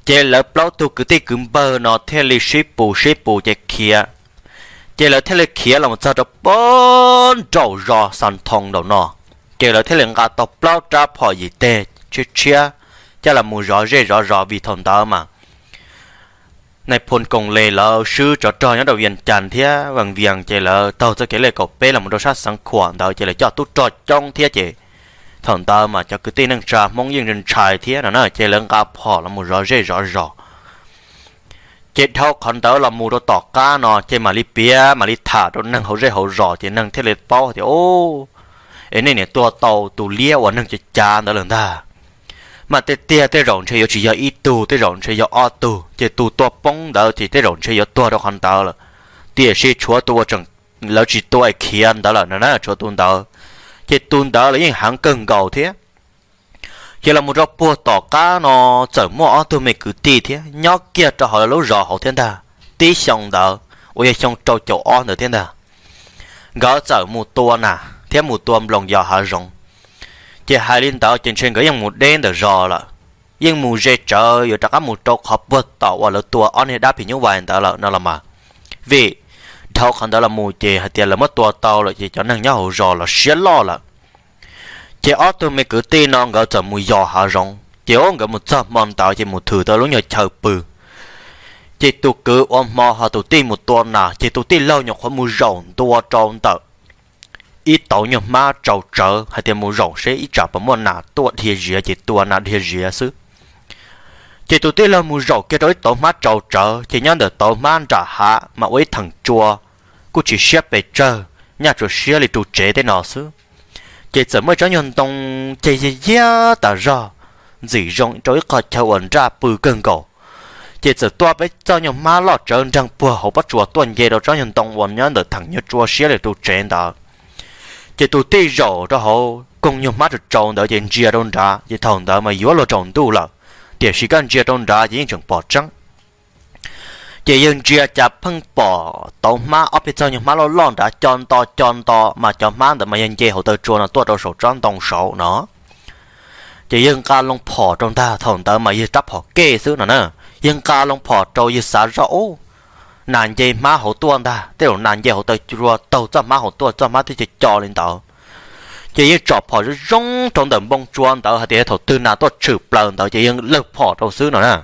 Ces lawv plaub tug kwv tij kwv npawg no thiaj li sib pus sib pus ces khiav. Ces lawv thiaj li khiav los mus txog rau puag nraum zos Xas Thoo nraum no. Ces lawv thiaj li nqa tau plaub rab phom yim teg tshiab tshiab coj los mus zov zej zov zos vim thaum ntawd mas nais phoo Koos Les lawv swb tsov rog nyob rau Vias Cas thiab Vaj Vias ces lawv taug txoj kev lej kaum peb los mus rau sab Xeev Khuam ntawd ces lawv coj tub rog coob thiab ces thaum ntawd mas cov kwv tij neej tsa Hmoob yeej ntshai thiab no na ces lawv nqa phom los mus zov zej zov zos. Ces dhau qhov ntawd los mus rau tom qab no ces mam li piav mam li tham rau neeg hauv zej hauv zos ces neeg thiaj li paub tias, Ub, es nej niam tua tau tus liab uas neeg cav cav ntawd lawm ntag. Mas tej tiag tej zaum ntshe yuav tsis yog ib tug, tej zaum ntshe yog ob tug, ces tus tua poob ntawd ces tej zaum ntshe yuav tuag rau qhov ntawd lawm. Tiam sis tshuav tus uas tseem lawv tsis tua es khiav ntawd lawm no na, tshuav tus ntawd, ces tus ntawd los yeej heev kawg nkaus thiab. Ces los mus rau puag tom qab no txawm muaj ob tug me kwv tij thiab nyob kiag rau hauv lawv lub zos hauv thiab ntag. Tib xyoo ntawd uas yog xyoo rau caum ob ntawd thiab ntag, nkawd txawm mus tua nas thiab mus tua nploos yos hav zoov. Ces hais li ntawd ces ntshe nkawd yeej mus deb ntawm zos lawm, yeej mus ze tsawv yuav rov qab mus rau qhov puag tom uas lawv tua ob niag dab phim nyuj vais ntawd lawm no los mas. Vim dhau qhov ntawd los mus ces hais tias lawv muab tua tau lawm ces cov neeg nyob hauv zos los siab loj lawm. Ces ob tug me kwv tij no nkawd txawm mus yos hav zoov, ces ub nkawd mus txog hmo ntawd ces mus thwm tau lub nyuag chaw pw. Ces tus kwv ua hmo ho tus tij mus tua nas, ces tus tij laug nyuam qhuav mus zaum ntua rau ntawm ib tauv nyuag hmab tsau tsawv hais tias mus zaum seb ib tsam puas muaj nas tuaj dhia ziav ces tua nas dhia ziav xwb. Ces tus tij laug mus zaum kiag rau ib tauv hmab tsau tsawv, ces nyob ntawm tauv hmab nram hav mas ua ib theem tsua, kuj tsis siab pes tsawg, nyaj tsuas siab li ru tsev tej no xwb. Ces txawm muaj ib tsob nyuag ntoo ceg yiag yiag tas zog ntxim zoo rau ib qho chaw uas nraj pw kawg nkaus. Ces txawm tuaj peb txoj nyuag hmab loj tsawv nreeg puag hauv pob tsuas tuaj nce rau tsob nyuag ntoo uas nyob ntawm theem nyuag tsua siab li ru tsev ntawd. Ces tus tij zaum rau hauv koog nyuag hmab tsau tsawv ntawd ces ntsia rau nrad, ces thaum ntawd mas yuav luag tsaus ntuj lawm, tiam sis koj ntsia rau nrad ces yeej tseem pom tseeb. Ces yawg ntsia cas pheej pom tauv hmab ob peb txoj nyuag hmab loj loj nrad co nto co nto mas cov hmab ntawd mas yog nce hauv taw tsua no tuaj rau saum tsob ntoo saud no. Ces yawg nqa loo phom rau ntag, thaum ntawd mas yawg rab phom kej xwb no na. Yawg nqa loo phom rau yawg xav zoj ub, nas nce hmab hauv tuaj ntag, tej zaum nas nce hauv taw tsua taug txoj hmab hauv tuaj, txoj hmab thiaj co co li ntawd. Ces yawg tsom phom zoo zoo rau ntawm npoo tsua ntawd hais tias thaum twg nas tuaj tshwm plaws ntawd ces yawg lawg phom rau xwb no na.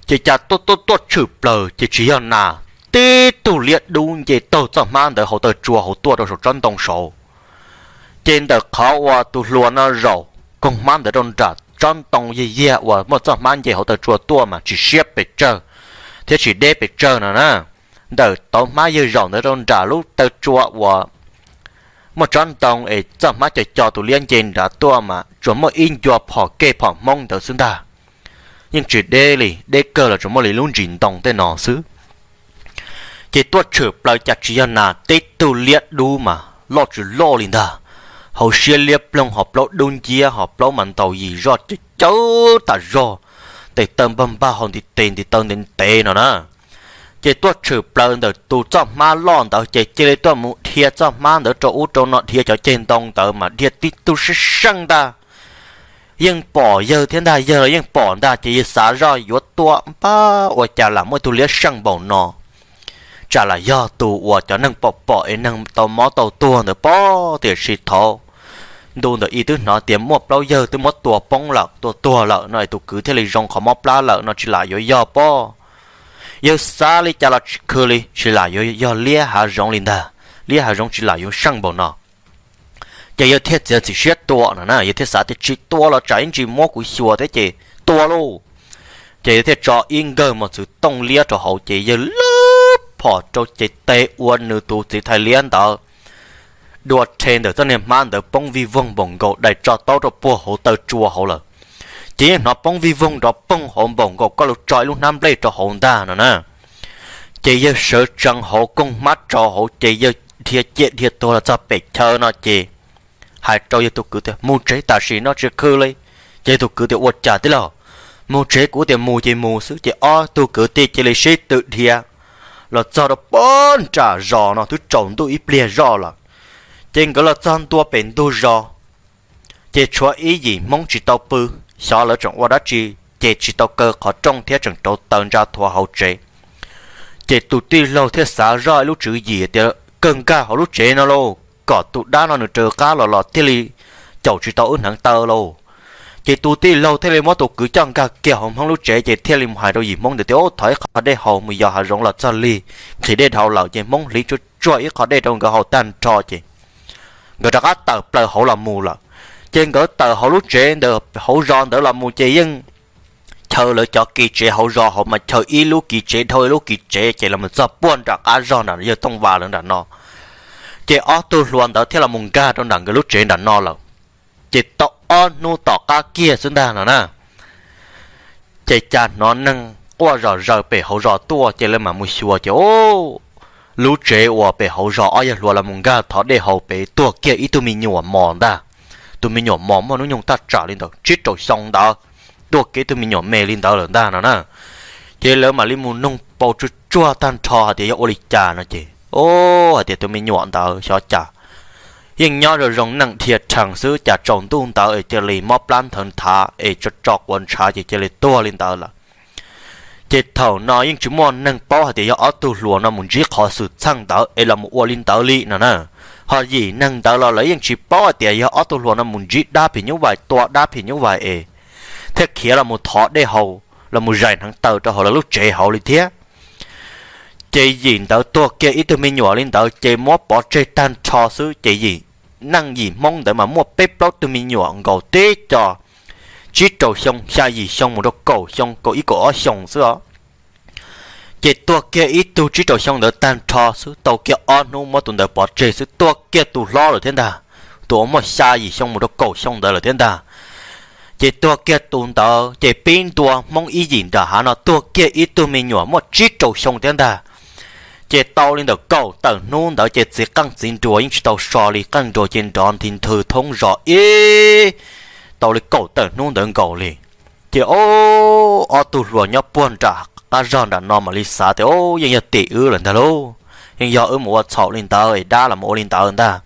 Ces cas tuaj tuaj tuaj tshwm plaws ces tsis yog nas, tib tug liab dub nce taug txoj hmab ntawd hauv taw tsua hauv tuaj rau saum tsob ntoo saud. Ces ntawm qhov uas tus hluas no zaum koog hmab ntawd rau nram tsob ntoo yiag yiag uas muaj txoj hmab nce hauv taw tsua tuaj mas tsis siab pes tsawg thiab tsis deb pes tsawg no na. Ntawm tauv hmab yawg zaum ntawd rau nram lub taw tsua uas muaj tsob ntoo es txoj hmab co co tus liab nce nrad tuaj mas tsuas muaj ib ncua phom kej phom hmoob ntawd xwb ntag. Yeej tsis deb li, deb kawg los tsuas muaj li lub ntsis ntoo tej no xwb. Ces tuaj tshwm plaws cas tsis yog nas, tib tug liab dub mas loj tsis loj li ntag, hauv siab liab ploog, hos plaub dub nciab, hos plaub mas ntaus yim zoj cawv cawv tas zog, tes taw npag npag, hos ntiv tes ntiv taw ntev ntev no na. Ces tuaj tshwm plaws ntawm tus txoj hmab loj ntawd ces cia li tuaj mus dhia txoj hmab ntawd rau ub rau no, dhia cov ceg ntoo ntawd mas dhia tib tug seej seej ntag. Yeej pom yawg thiab ntag, yawg los yeej pom ntag, ces yawg xav zoj yuav tua npab ua cas lam muaj ib tug liab seej npaum no. Tsam lam yog tus uas cov neeg pom pom es neeg tau mob tau tuag ntawd pob, tiam sis thaum ntu ntawm ib twb hnov tias muaj plaub yawg twb muab tua poob lawm, tua tuag lawm no es tus kwv thiaj li zoo qhov mob plab lawm no, tsis lam yuav yog pob. Yawg xav li cas los tsis khw li, tsis lam yuav yog liab hav zoov li ntag, liab hav zoov tsis lam yuav seej npaum no. Ces yawg thiaj txiav txim siab tua no na, yawg thiaj xav tias tsis tua los tsam ib ntsis muab kuv xyuas thiab ces tua lauj. Ces yawg thiaj tso ib nkawg mos txwv tooj liab rau hauv ces yawg lub phom rau ces tes ua nws tus txiv thais liab ntawd dua rhe ntawm txoj niag hmab ntawd poob vij voog npaum nkaus, dais tso taub rau puag hauv taw tsua hauv lawm. Ces yeej hnov poob vij voog nrov poog hauv npaum nkaus koj lug tso ib lub hnab nplej rau hauv ntag no na. Ces yawg sawv tsees hauv koog hmab tsau hauv ces yawg dhia ciaj dhia tuag los txog pem chaw no ces hais rau yawg tus kwv tias mus tsev tam sim no tsis khw li. Ces yawg tus kwv tias ua cas tij laug? Mus tsev, kuv tias mus ces mus xwb. Ces ob tug kwv tij cia li sib tw dhia los txog rau puag nram zos no twb tsaus ntuj ib pliag zoj lawm. Ces nkawd los txog ntua pem ntug zos ces tshuav ib yim hmoob tsis tau pw, xyov lawv tseem ua dab tsi, ces tsis tau kaw qhov rooj thiab tseem rauv taws ntsa thuav hauv tsev. Ces tus tij laug thiaj xav zoj ib lub tswv yim tias kawg nkag hauv lub tsev no lauj, kom tus dab no nws raws qab los los thiaj li caum tsis tau wb hneev taw lauj. Ces tus tij laug thiaj li muab tus kwv coj nkag kiag hauv hmoob lub tsev ces thiaj li mus hais rau yim hmoob ntawd tias thov ib qho dej haus mus yos hav zoov los txog lig, nqhis dej dhau lawm. Ces hmoob hliv tsuag tsuag ib qho dej rau nkawd haus tag nrho ces nkawd rov qab tawm plaws hauv los mus lawm. Ces nkawd tawm hauv lub tsev ntawd hauv zos ntawd los mus ces yeej chaw lawv cov kiv tsev hauv zos hauv mas chaw ib lub kiv tsev dhau ib lub kiv tsev ces los mus txog puag nram qab zog nram yawg Tooj Vas lawv nram no. Ces ob tug hluas ntawd thiaj los mus nkag rau nram nkawd lub tsev nram no lawm. Ces tau ob hnub tom qab kiag xwb ntag no na, ces cas hnov neeg quaj zom zaws pem hauv zos tuaj ces lawv mam mus xyuas ces lub tsev uas pem hauv zos ob yawg hluas los mus nkag thov dej haus pem tuag kiag ib tug me nyuam mos ntag. Tus me nyuam mos muaj hnub nyoog thaj tsam li ntawm tsib rau xyoo ntawd, tuag kiag ib tug me nyuam me li ntawd lawm ntag no na. Ces lawv mam li mus noog paus tsuag tsuag tag nrho hais tias yog ua li cas no ces, o, hais tias tus me nyuam ntawd xyov cas yeej nyob zoo zoo neej dhia rhees xwb, cas tsaus ntuj ntawd es cia li mob plab nthawv nthav es tso tso quav ntshav ces cia li tuag li ntawd lawm. Ces thaum no yeej tsis muaj neeg paub hais tias yog ob tug hluas no mus ntsib qhov xwm txheej ntawd es los mus ua li ntawd li no na. Ho yim neeg ntawd los lawv yeej tsis paub hais tias yog ob tug hluas no mus ntsib dab phim nyuj vais, tua dab phim nyuj vais es thiaj khiav los mus thov dej haus los mus zais hneev taw rau hauv lawv lub tsev hauv li thiab. Ces yim ntawd tuag kiag ib tug me nyuam li ntawd ces muab pov tseg tag nrho xwb. Ces yim neej yim hmoob ntawd mas muaj peb plaub tug me nyuam nkaus tib co, tsib rau xyoo, xya yim xyoo mus rau kaum xyoo, kaum ib kaum ob xyoos xwb os. Ces tuag kiag ib tug tsib rau xyoo ntawd tag nrho xwb, tau kiag ob hnub muab tus ntawd pov tseg xwb, tuag kiag tus hlob lawm thiab ntag, tus uas muaj xya yim xyoo mus rau kaum xyoo ntawd lawm thiab ntag. Ces tuag kiag tus ntawd ces pib ntua hmoob ib yim nram hav no tuag kiag ib tug me nyuam muaj tsib rau xyoo thiab ntag. Ces tau li ntawm kaum tawm hnub ntawd ces txiv qeej txiv nruas yeej tsis tau so li, qeej nruas ces nrov nthi nthwv thoob zos ib tau li kaum tawm hnub ntawd nkaus li. Ces o, ob tug hluas nyob puag nram qab zog nram no mam li xav tias o, yeej yog tim wb lawm ntag lauj, yeej yog wb mus ua txhaum li ntawd es dab los mus ua li ntawd ntag.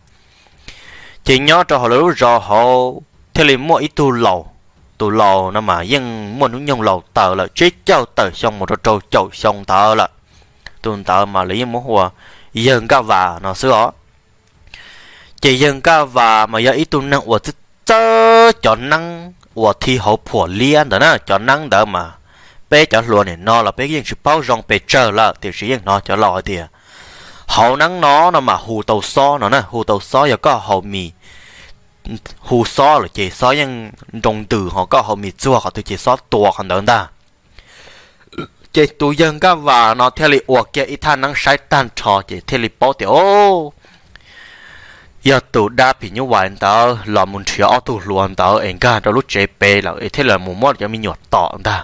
Ces nyob rau hauv lawv lub zos hauv thiaj li muaj ib tug laus, tus laus no mas yeej muaj hnub nyoog laus taws lawm, tsib caug tawm xyoo mus rau rau caum xyoo ntawd lawm. Tus ntawd mas lawv yeej muab hu ua yawg Nkaj Vas no xwb os. Ces yawg Nkaj Vas mas yog ib tug neeg uas txawj txawj cov neeb uas thi hauv phuam liab ntawd na. Cov neeb ntawd mas peb cov hluas nim no los peb yeej tsis paub zoo pes tsawg lawm, tiam sis yeej hnov cov laus hais tias hauv neeb no no mas hu tau xob no na, hu tau xob, yog koj haus mis, hu xob lawm ces xob yeej nroo ntws, ho koj haus mis txuag qhov twg ces xob tua qhov ntawd ntag. Ces tus yawg Nkaj Vas no thiaj li ua kiag ib thaj neeb saib tag nrho ces thiaj li paub tias o, yog tus dab phim nyuj vais ntawd los mus nrhiav ob tug hluas ntawd es nkag rau lub tsev pem lawm es thiaj li mus muab cov me nyuam tom ntag.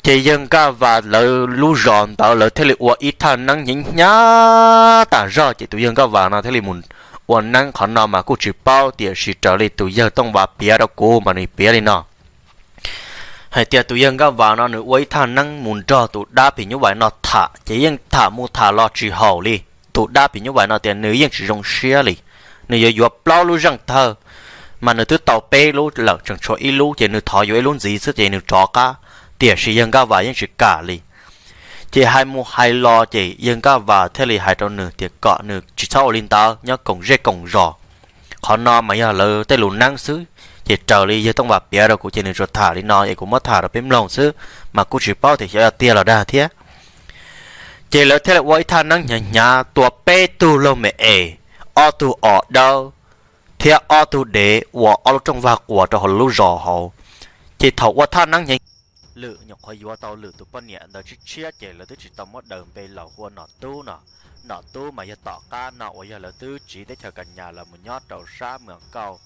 Ces yawg Nkaj Vas lawv lub zos ntawd lawv thiaj li ua ib thaj neeb hnyav hnyav tas zog, ces tus yawg Nkaj Vas no thiaj li mus ua neeb qhov no mas kuj tsis paub, tiam sis raws li tus yawg Tooj Vas piav rau kuv mas nws piav li no hais tias tus yawg Nkaj Vas no nws ua ib thaj neeb mus nrog tus dab phim nyuj vais no tham, ces yeej tham mus tham los tsis haum li. Tus dab phim nyuj vais no tias nws yeej tsis zoo siab li, nws yuav yuav plaub lub zeej thawj, mas nws twb tau peb lub lawm tseem tshuav ib lub, ces nws thov yuav ib lub ntxiv xwb ces nws rov qab, tiam sis yawg Nkaj Vas yeej tsis kam li. Ces hais mus hais los ces yawg Nkaj Vas thiaj li hais rau nws tias kom nws tsis txhob ua li ntawd, nyob koom zej koom zos. Qhov no mas yog lawv tej lus neeb xwb, ces raws li yawg Tooj Vas piav rau kuv ces nws tsuas tham li no es kuv muab tham rau peb mloog xwb, mas kuj tsis paub tias xyov yog tiag los dag thiab. Ces lawv thiaj li ua ib thaj neeb hnyav hnyav, tua peb tug laug me es, ob tug os dawb thiab ob tug dev ua ob lub rooj vag quas rau hauv lub zos hauv. Ces thaum ua thaj neeb hnyav, Lwm nyuam qhuav yuav tau Lwm tus poj niam ntawd tshiab tshiab, ces lawv twb tsis tau muab daws npe laus hu ua Nom Tub no. Nom Tub mas yog tom qab no uas yog lawv twb tsiv teb chaws Kas Nyas los mus nyob rau sab Mws Kauj,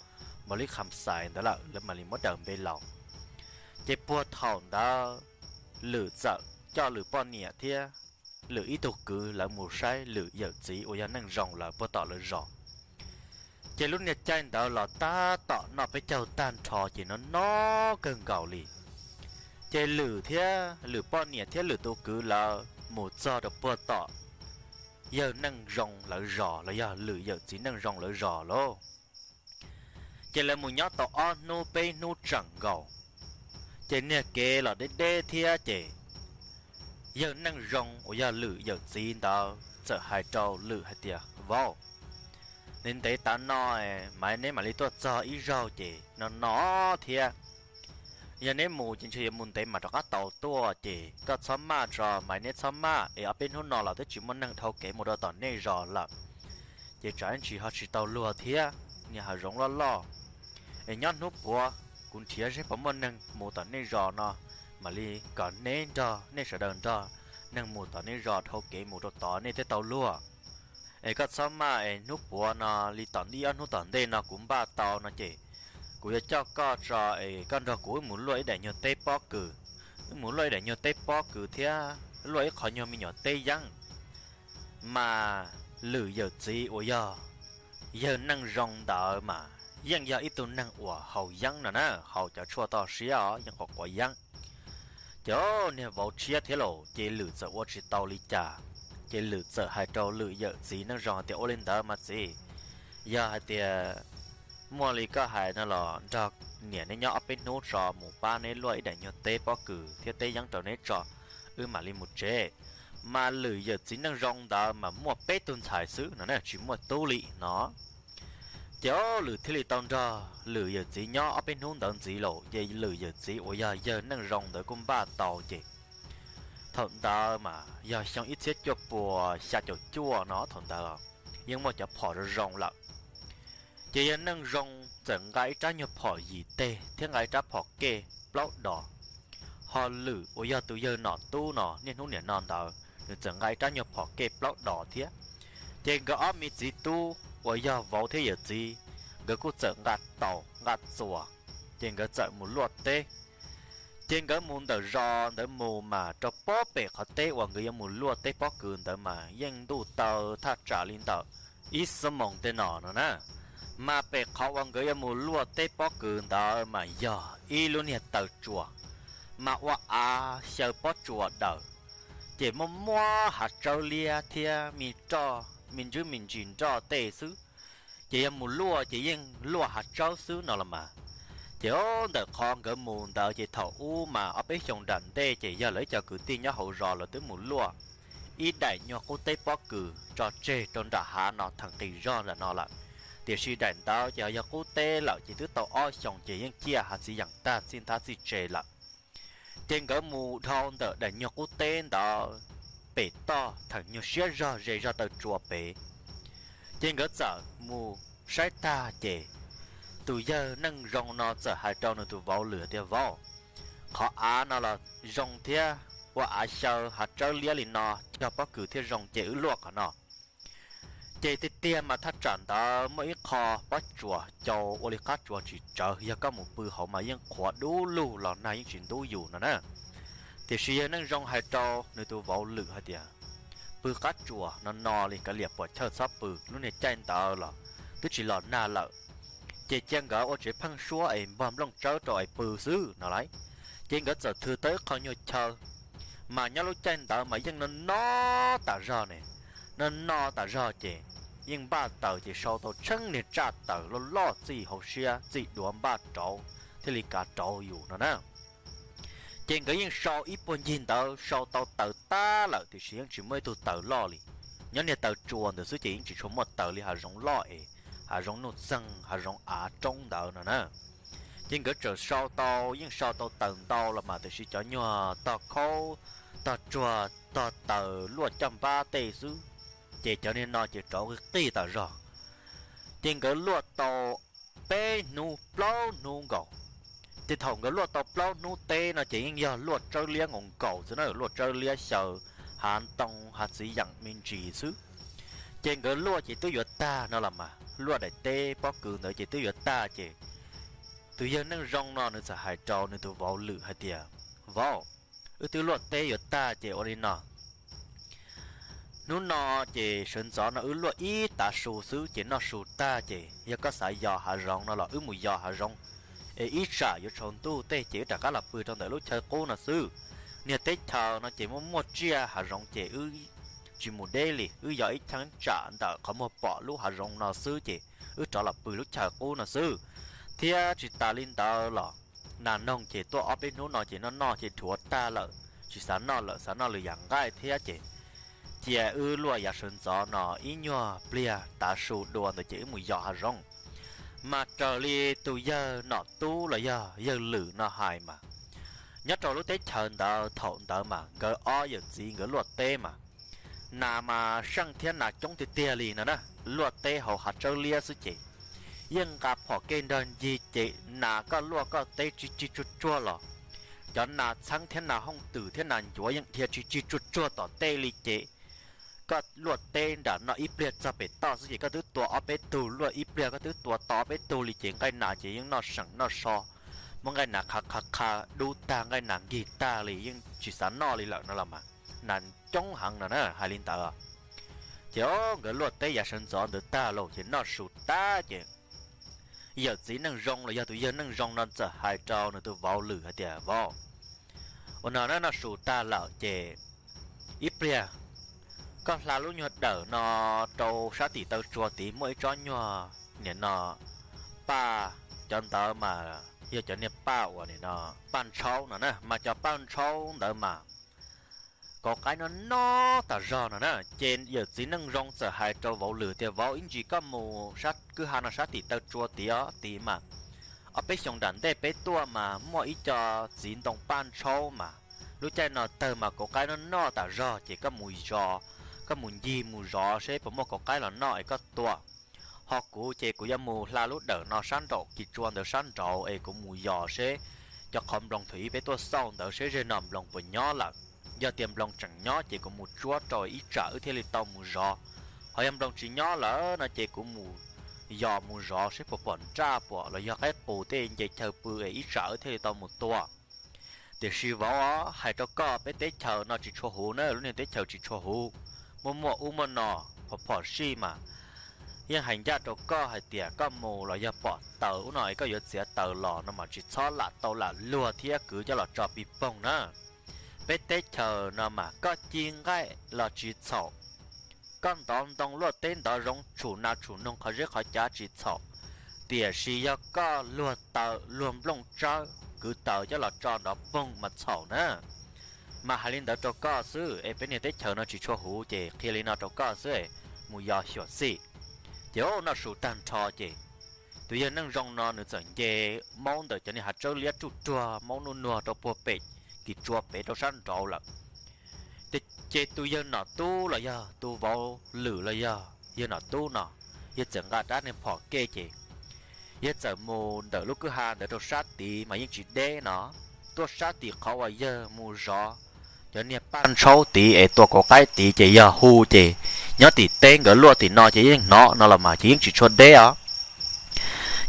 Npaus Lis Kham Xais ntawd lawm, lawv mam li muab daws npe laus. Ces puag thaum ntawd Lwm txawm coj Lwm poj niam thiab Lwm ib tug kwv lawv mus saib Lwm yawm txiv uas yog Neej Zoo lawv puag tom lawv zos. Ces lub niag caij ntawd los tab tom noj peb caug tag nrho ces no no kawg nkaus li. Ces Lwm thiab Lwm poj niam thiab Lwm tus kwv lawv mus txog rau puag tom yawg Neej Zoo lawv zos los yog Lwm yawm txiv Neej Zoo lawv zos lauj. Ces lawv mus nyob tau ob hnub peb hnub tseem nkaus, ces niag kev los deb deb thiab ces yawg Neej Zoo uas yog Lwm yawm txiv ntawd txawm hais rau Lwm hais tias, Vauv, ntev ntev tav no mas neb mam li tuaj txog ib zaug ces no no thiab. Yog neb mus ces ntshe yuav mus ntev mam rov qab tau tuaj, ces koj txhob maj tso, mas neb txhob maj es ob peb hnub no los twb tsis muaj neeg dhau kev mus rau tom nej zos lawm. Ces tsam ib ntsis ho tsis tau luag thiab, niag hav zoov loj loj. Es nyob hnub puav kuv nrhiav seb puas muaj neeg mus tom nej zos no, mam li kom neb nrog nej sawv daws nrog neeg mus tom nej zos dhau kev mus rau tod nej thiaj tau luag. Es koj txhob maj es hnub puav no li tom ntej ob hnub tom ntej no kuv npaj tau no ces kuv yuav coj koj tso es koj nrog kuv wb mus luaj ib daim nyuag teb pob kws. Wb mus luaj ib daim nyuag teb pob kws thiab luaj ib qho nyuag me nyuam teb yeeb. Mas Lwm yawm txiv uas yog yawg Neej Zoo ntawd mas yeej yog ib tug neeg uas haus yeeb no na, haus cov tshuaj toj siab os, yeej quav quav yeeb. Ces niag vauv tshiab thiab lauj, ces Lwm txawm ua tsis tau li cas. Ces Lwm txawm hais rau Lwm yawm txiv Neej Zoo tias, Ua li ntawd mas txiv, yog hais tias muaj li koj hais no los nrog niam neb nyob ob peb hnub tso, mus pab neb luaj ib daim nyuag teb pob kws thiab teb yeeb rau neb tso, wb mam li mus tsev. Mas Lwm yawm txiv Neej Zoo ntawd mas muaj peb tug ntxhais xwb no na, tsis muaj tub li no. Ces Lwm thiaj li tau nrog Lwm yawm txiv nyob ob peb hnub ntawd ntxiv lauj, ces Lwm yawm txiv uas yog yawg Neej Zoo ntawd kuj npaj tau ces thaum ntawd mas yog xyoo ib txhiab cuaj puas xya caum cuaj no thaum ntawd yeej muaj cov phom zoo zoo lawm. Ces yawg Neej Zoo txawm nqa ib rab nyuag phom yim teg thiab nqa ib rab phom kej plaub dos. Ho Lwm uas yog tus yawg Nom Tub no niaj hnub niam no ntawd nws txawm nqa ib rab nyuag phom kej plaub dos thiab. Ces nkawd ob me txiv tub uas yog vauv thiab yawm txiv, nkawd kuj txawm nqa taus nqa txuas, ces nkawd txawm mus luaj teb. Ces nkawd mus ntawm zos ntawd mus mas rau pob pem qhov teb uas nkawd yuav mus luaj teb pob kws ntawd mas yeej ntuj taw thaj tsam li ntawm ib xuab moos tej no no na. Mas pem qhov uas nkawd yuav mus luaj teb pob kws ntawd mas yog ib lub niag taw tsuas, mas ua av xyaw pob tsuas daws, ces muaj muab hav tsawb liab thiab me roj me ntsis me ntsis nroj tej xwb. Ces yog mus luaj ces yeej luaj hav tsawb xwb no los mas. Ces ntawm qhov nkawd mus ntawd ces thaum ub mas ob peb xyoos nram ntej ces yog lawv ib co kwv tij nyob hauv zos lawv twb mus luaj ib daim nyuag qub teb pob kws tso tseg rau nram hav no theem qis zog nram no lawm. Tiam sis daim ntawd ces yog qub teb lawm ces twb tau ob xyoos ces yeej ciaj hav txiv yeem tag txij nthab txij tse lawm. Ces nkawd mus dhau ntawm daim nyuag qub teb ntawd pem toj theem nyuag siab zog ze zog taw tsua pem. Ces nkawd txawm mus saib tag ces tus yawg Neej Zoo no txawm hais rau nws tus vauv Lwm tias, Vauv, qhov av no los zoo thiab, ua av xyaw hav tsawb liab li no cog pob kws thiaj zoo, ces wb luaj qhov no. Ces tiag tiag mas thaj tsam ntawd muaj ib qho pob tsuas cau ua li qab tsuas tsis tsawv, yog koj mus pw hauv mas yeej qhuav dub lug los nag yeej tsis ntub yus no na. Tiam sis yawg Neej Zoo hais rau nws tus vauv Lwm hais tias, pw qab tsuas no no li, kav liam puam chawj txhob pw, lub niag caij ntawd los twb tsis los nag lawm. Ces cia nkawd ua tsev pheeb suab es npog nplooj tsawb rau es pw xwb no lauj. Ces nkawd txawm thw tau ib qho nyuag chaw, mas nyob lub caij ntawd mas yeej no no tas zog ne, no no tas zog ces yeej npaj taws ces sau tau tsheej niag tsaj taws loj loj txij hauv siab txij duav npaj rauv thiaj li kav rauv yus no na. Ces nkawd yeej sau ib puag ncig ntawd sau tau taws tag lawm tiam sis yeej tsis muaj ib tug taws loj li. Nyob niag taws tsua ntawd xwb ces yeej tsis tshua muaj taws li hav zoov loj es hav zoov nuj txeeg hav zoov av roob ntawd no na. Ces nkawd txawm sau tau, yeej sau tau taws ntau los mas tiam sis cov nyuag tog khaub tog tsuag tog taws luaj caj npab tej xwb, ces cov niag no ces rauv qij qij tas zog. Ces nkawd luaj tau peb hnub plaub hnub nkaus. Ces thaum nkawd luaj tau plaub hnub teb no ces yeej yog luaj tsawb liab nkaus nkaus xwb na, luaj tsawb liab xyaw hav ntoo hav txiv yeem me ntsis xwb. Ces nkawd luaj ces twb yuav tag no los mas, luaj daim teb pob kws ntawd ces twb yuav tag ces tus yawg Neej Zoo no nws txawm hais rau nws tus vauv Lwm hais tias, vauv, wb twb luaj teb yuav tag ces ua li no, hnub no ces sawv ntxov no wb luaj ib tav su xwb ces noj su tag ces yog koj xav yos hav zoov no los wb mus yos hav zoov, es ib tsam yuav tsaus ntuj tej ces wb rov qab los pw rau ntawm lub chaw qub no xwb. Niag teb chaws no ces muaj muaj tsiaj hav zoov ces wb tsis mus deb li, wb yos ib cheeb tsam ntawm qhov muag pom lub hav zoov no xwb ces wb rov los pw lub chaw qub no xwb. Thiab tsis tas li ntawd los nas noog ces tuaj ob peb hnub no ces noj noj ces dhuav tag lawm, tsis xav noj lawm, xav noj lwm yam nqaij thiab ces cia wb luaj yav sawv ntxov no ib nyuag pliag tav su dua ntawd ces wb mus yos hav zoov. Mas raws li tus yawg Nom Tub los yog yawg Lwm no hais mas, nyob rau lub teb chaws ntawd thaum ntawd mas nkawd ob yawm txiv nkawd luaj teb mas nas mas seej thiab nas coob tiag tiag li no na. Luaj teb hauv hav tsawb liab xwb ces yeej nqa phom kej nrog ncig ces nas koj luaj koj teb tsis tsis tsuag tsuag los cov nas txheeb thiab nas hooj twm thiab nas ncuav yeej dhia tsis tsis tsuag tsuag tom tej li ces koj luaj teb nram no ib pliag txog pem toj xwb ces koj twb tua ob peb tug, luaj ib pliag koj twb tua tau ob peb tug li ces nqaij nas ces yeej noj seem noj so, muab nqaij nas qha qha qha dub tag, nqaij nas nkig tag li yeej tsis xav noj li lawm no los mas, nas coob heev no na, hais li ntawd. Ces o nkawd luaj teb yav sawv ntxov ntawd tag los ces noj su tag ces yawm txiv Neej Zoo los yog tus yawg Neej Zoo no txawm hais rau nws tus vauv Lwm hais tias, vauv, ua no na, noj su tag lawm ces ib pliag koj hla lub nyuag dawm no rau sab tim taw tsua tid muaj ib tsob nyuag nim no paj, cov ntawd mas yog cov niag paj uas nim no paj ntshaub no na, mas cov paj ntshaub ntawd mas kauv qaib no no tas zog no na. Ces yawm txiv Neej Zoo txawm hais rau vauv Lwm tias, vauv, ib ntsis koj mus sab kwj ha no sab tim taw tsua tid os, tid mas ob peb xyoos nram ntej peb tuaj mas muaj ib co txiv ntoo paj ntshaub mas lub caij no tawg mas kauv qaib no no tas zog ces koj mus zov, koj mus ncig mus zov seb puas muaj kauv qaib los noj es koj tua. Ho kuv ces kuv yuav mus hla lub dawm no sab nraum kis tsua ntawd sab nraud es kuv mus yos seb cov qhov nploos thaum ub peb tuaj xauj ntawd seb zeg no nploos puas nyob lawm. Yog tias nploos tseem nyob ces kuv mus tsuab rau ib tsam wb thiaj li tau mus zov. Ho yog nploos tsis nyob lawm no ces kuv mus yos mus zov seb puas pom nraj puas los yog qaib qus tej nce chaw pw es ib tsam wb thiaj li tau mus tua. Tiam sis vauv, hais rau koj, peb teb chaws no tsis tshua huv na, lub niag teb chaws tsis tshua huv, muaj muaj ub muaj no, phom phom sij mas yeej hais ncaj rau koj hais tias koj mus los yog pom taws ub no es koj yuav txiav taws los no mas tsis txhob lam tau lam luag thiab kwv coj los tso pis poog na. Peb teb chaws no mas koj ci nqaij los tsis txhaum, koj ntov ntoo luaj teb ntov zoov tshum nas tshum noog qhov zeb qhov cav tsis txhaum, tiam sis yog koj luag taws luag nplooj tsawb kwv taws coj los tso nrov poog mas txhaum na. Mas hais li ntawd rau koj xwb es peb niag teb chaws no tsis tshua huv ces qhia li no rau koj xwb, mus yos xyuam xim. Ces noj su tag nrho ces tus yawg Neej Zoo no nws txawm nce maub ntawm cov niag hav tsawb liab tsuj tsuag maub nuj nuag rau puag pem kis tsua pem rau sab nraud lawm. Ces tus yawg Nom Tub los yog tus vauv Lwm los yog yawg Nom Tub no, yawg txawm nqa rab niag phom kej ces yawg txawm mus ntawm lub kwj ha ntawd rau sab tid mas yeej tsis deb no, tuaj sab tim qhov uas yawg mus zov cov niag paj ntshaub tid es tua kauv qaib tid ces yog hu ces nyob tim teb nkawd luaj tim no ces yeej hnov no los mas ces yeej tsis tshua deb os.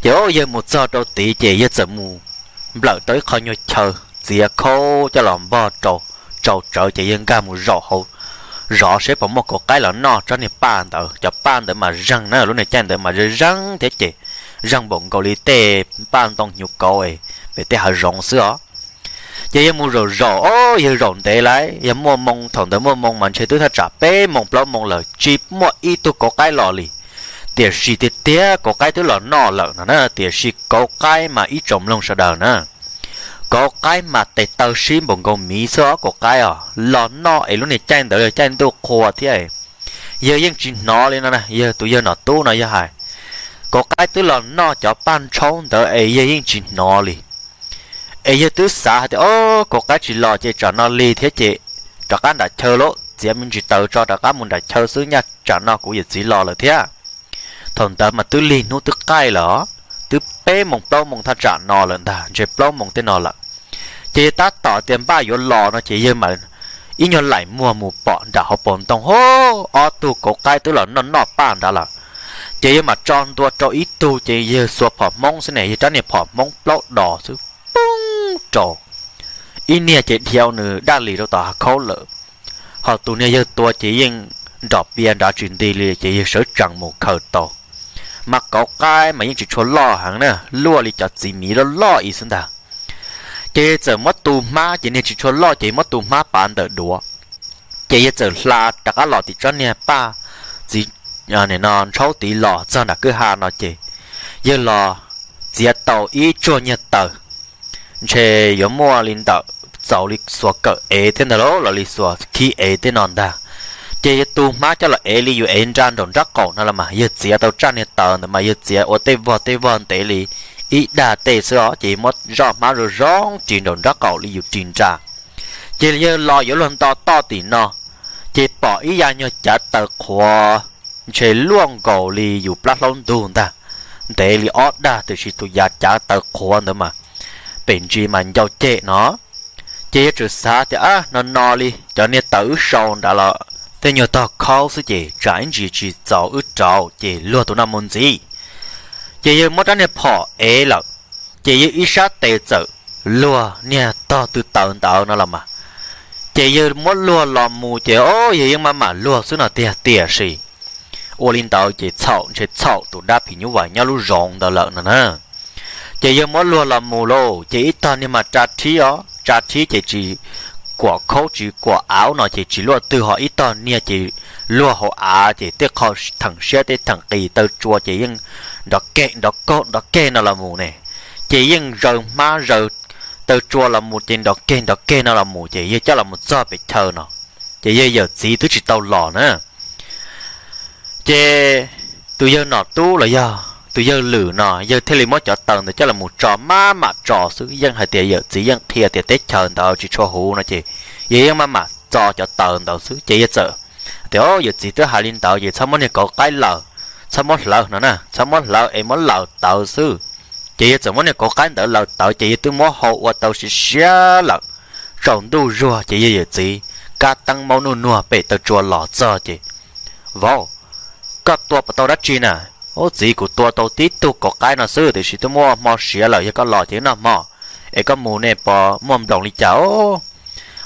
Ces yawg mus txog rau tid ces yawg txawm mus nplawm tau ib qho nyuag chaw txiav khaub coj los npog rau tsawv ces yawg nkag mus zaum hauv zov seb puas muaj kauv qaib los noj tsob niag paj ntawd. Cov paj ntawd mas zeeg na, lub niag caij ntawd mas zeeg zeeg thiab ces zeeg npaum nkaus li tej paj ntoo hnyuv kauv pem tej hav zoov xwb os. Ces yawg mus zaum zaum, o, yawg zaum ntev lawm, yog muaj moo, thaum ntawd muaj moo mas ntshe twb thaj tsam peb moos plaub moos lawm tsis muaj ib tug kauv qaib los li. Tiam sis tiag tiag kauv qaib twb los noj lawm no na, tiam sis kauv qaib mas ib tsoom mloog sawv daws na, kauv qaib mas tes taw sib npaum nkaus miv xwb os, kauv qaib os los noj es lub niag caij ntawd yog caij ntuj qhua thiab. Yawg yeej tsis hnov li no na, yawg tus yawg Nom Tub no yawg hais, kauv qaib twb los noj cov paj ntsaub ntawd es yawg yeej tsis hnov li. Es yawg twb xav hais tias, o, kauv qaib tsis los ces tsam no lig thiab ces rov qab nram chaw lauj, txiav me ntsis taws tso rov qab mus nram chaw xwb, nyaj tsam no kuv yawm txiv los lawm thiab. Thaum ntawd mas twb lig hnub twb qaij lawm, twb peb moos plaub moos thaj tsam no lawm ntag, ntshe plaub moos tej no lawm. Ces yawg tab tom tias npaj yuav los no ces yawg mam ib nyuag laim muag mus pom nram hauv paus ntoo, ho, ob tug kauv qaib twb los noj noj paj nrad lawm. Ces yawg mam tso ntua rau ib tug ces yawg xuas phom hmoob xwb ne, yawg rab niag phom hmoob plaub dos xwb, poob rau ib niag ces dhia nws daj lis rau tom hav khaub lawm. Ho tus niag yawg tua ces yeej nrom pias nrad tsis nti li ces yawg sawv tsees mus khaws tau. Mas kauv qaib mas yeej tsis tshua loj heev na, luaj li cov txiv miv loj loj ib xwb ntag. Ces txawm muab tu hmab ces niag tsis tshua loj ces muab tu hmab pav ntawm duav. Ces yawg txawm hla rov qab los tim tsob niag paj txiv no ntshauv tid los txog nram kwj ha no ces yawg los txiav tau ib tsuag niag taws, ntshe yuav muaj li ntawm txaus li xuas kawm ev thiab ntag los li xuas khib ev tej no ntag. Ces yawg tu hmab coj los ev li yus ev nra nraum nrab qaum no los mas yawg txiav tau tsaj niag taws ntawd mas yawg txiav ua tej vog tej vog ntev li ib dag tej xwb os, ces yawg muab zoj hmab zoo zoo ris nraum nrab qaum li yus ris nra. Ces yawg los yuav luag nto toj tim no, ces pom ib yav nyuag cav taws qhuav, ntshe luaj nkaus li yus plab hlaub ntug ntag, ntev li ob dag tiam sis tus yav cav taws qhuav ntawd mas pem ntsis mas ncau ceg no. Ces yawg txawm xav tias, a, no no li cov niag taws wb sau nrad los tej nyuag tog khaub xwb ces tsam ib ntsis tsis txaus wb rauv ces luag tus no mus ntxiv. Ces yawg muab rab niag phom ev lawm, ces yawg ib sab tes txawm luag niag tog tw taws ntawd no los mas. Ces yawg muab luag los mus ces o yawg yeej maj mam luag xwb no tiag tiam sis ua li ntawd ces txhaum ntshe txhaum tus dab phim nyuj vais nyob lub zoov ntawd lawm no na. Ces yawg muab luag los mus lauj, ces ib tog niag mas tsa rhib os, tsa rhib ces tsis kuam khaub tsis kuam av no ces tsis luaj twg, ho ib tog niag ces luag hauv av ces tej qho theem siab tej theem qis taw tsua ces yeej nrov keg nrov keg nrov keg no los mus ne. Ces yeej zaws hmab zaws taw tsua los mus ces nrov keg nrov keg no los mus ces yawg coj los mus txog pem chaw no, ces yawg yawm txiv twb tsis tau los na. Ces tus yawg Nom Tub los yog tus yawg Lwm no yawg thiaj li muab cov taws ntawd coj los mus tso, maj mam tso xwb, yeej hais tias yawm txiv yeej qhia tias teb chaws ntawd tsis tshua huv no ces yawg yeej maj mam tso cov taws ntawd xwb. Ces yawg txawm tias, o, yawm txiv twb hais li ntawd ces txhob muab niag kauv qaib laws, txhob muab hlawv no na, txhob muab hlawv es muab laws tawv xwb. Ces yawg txawm muab niag kauv qaib ntawd laws tawv ces yawg twb muab hau ua tau siav siav lawm, tsaus ntuj zuag ces yawg yawm txiv kab teeb maub nuj nuag pem taw tsua los txog ces, vauv, koj tua puas tau dab tsi na? Ub txiv, kuv tua tau tib tug kauv qaib no xwb tiam sis twb muaj hmo siav lawm, yog koj los ces noj hmo, es koj mus ne puas muaj nploos li cas?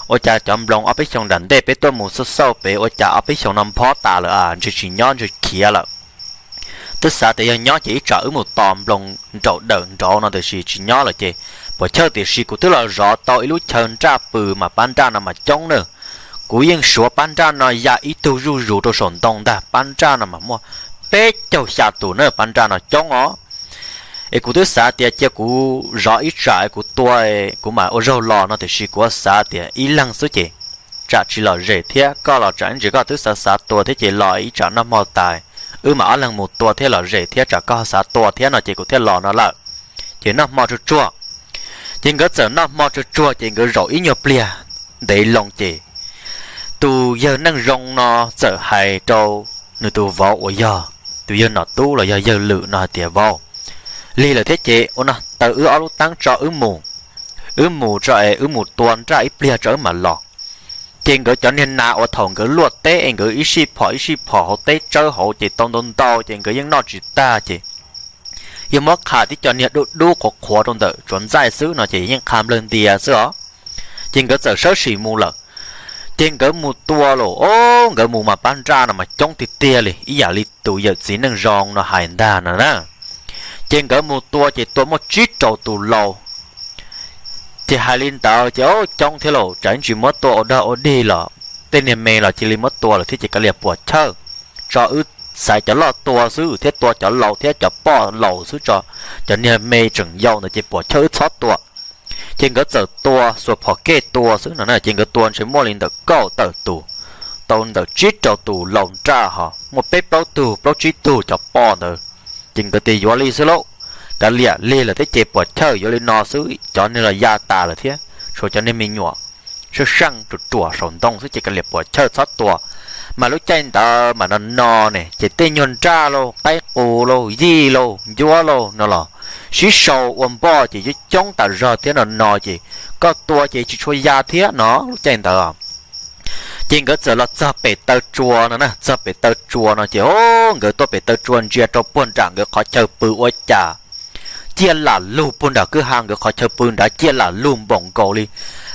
Ua cas cov nploos ob peb xyoos nram ntej peb tuaj mus xauj xauj pem ua cas ob peb xyoos no nphob tas lawm a, ntshe tsis nyob ntshe khiav lawm. Twb xav tias yog nyob ces ib tsam wb mus tos nploos nraum dawm nraud no tiam sis tsis nyob lawm ces puas chawj, tiam sis kuv twb los zov tau ib lub chaw nraj pw mas pab nraj no mas coob na. Kuv yeej suav pab nraj no ya ib tug zuj zus rau saum ntoo ntag, pab nraj no mas muaj peb caug xya tus na, pab nraj no coob os. Es kuv twb xav tias cia kuv zov ib tsam kuv tua, kuv mam ua zaug los no tiam sis kuv xav tias ib leeg xwb ces tsam tsis lom zem thiab, koj los tsam ib ntsis koj twb xav xav tua thiab ces los ib tsam noj hmo tas wb mam ob leeg mus tua thiab lom zem thiab, tsam koj xav tua thiab no ces kuv thiaj los no lawm. Ces noj hmo tsuag tsuag, ces nkawd txawm noj hmo tsuag tsuag ces nkawd zaum ib nyuag pliag ntev loo ces tus yawg Neej Zoo no txawm hais rau nws tus vauv uas yog tus yawg Nom Tub los yog yawg Lwm no hais tias, vauv, lig lawm thiab ces ua no taws wb ob lub teeb tso wb mus, wb mus tso es wb mus tua nraj ib pliag tso wb mam los. Ces nkawd cov niag nas uas thaum nkawd luaj teb es nkawd ib sij phom ib sij phom hauv teb tsawb hauv ces tau ntau ntau ces nkawd yeej noj tsis tag ces yog muab qha tib co niag dub dub qhuav qhuav rau ntawm tsuav ntxaij xwb no ces yeej qha nplawg ntias xwb os. Ces nkawd txawm sawv tsees mus lawm. Ces nkawd mus tua los, o, nkawd mus mas pab nraj no mas coob tiag tiag li, ib yam li tus yawm txiv Neej Zoo no hais ntag no na. Ces nkawd mus tua ces tua muaj tsib rau tus laus. Ces hais li ntawd ces, o, coob thiab lauj, tsam ib ntsis muab tua ua dog ua dig los tej niag me los cia li muab tua lawm thiab ces kav liam puas chawj, tso wb xaiv cov loj tua xwb thiab tua cov laus thiab cov poj laus xwb tso, cov niag me tseem yau ntawd ces puas chawj wb txhob tua. Ces nkawd txawm tua xuas phom kej tua xwb no na, ces nkawd tua ntshe muaj li ntawm kaum tawm tus, tau ntawm tsib rau tus laus nraj ho muaj peb plaub tug plaub tsib tug cov poj ntawd. Ces nkawd tias yuav li xwb lauj, kav liam lig lawm thiab ces puas chawj yuav li no xwb, cov niag los ya tas lawm thiab tshuav cov niag me nyuam sab seej ruam ruam saum ntoo xwb ces kav liam puas chawj txhob tua. Mas lub caij ntawd mas no no ne ces tej nyuag nraj lauj, qaib qus lauj, yij lauj, ncuab lauj no los sib sau ua npoj ces coob coob tas zog thiab no no ces koj tua ces tsis tshua ya thiab no lub caij ntawd. Ces nkawd txawm los txog pem taw tsua no na, txog pem taw tsua no ces, o, nkawd tuaj pem taw tsua ntsia rau puag nram nkawd qhov chaw pw ua cas ciaj lam lug, puag nram kwj ha nkawd qhov chaw pw nrad ciaj lam lug npaum nkaus li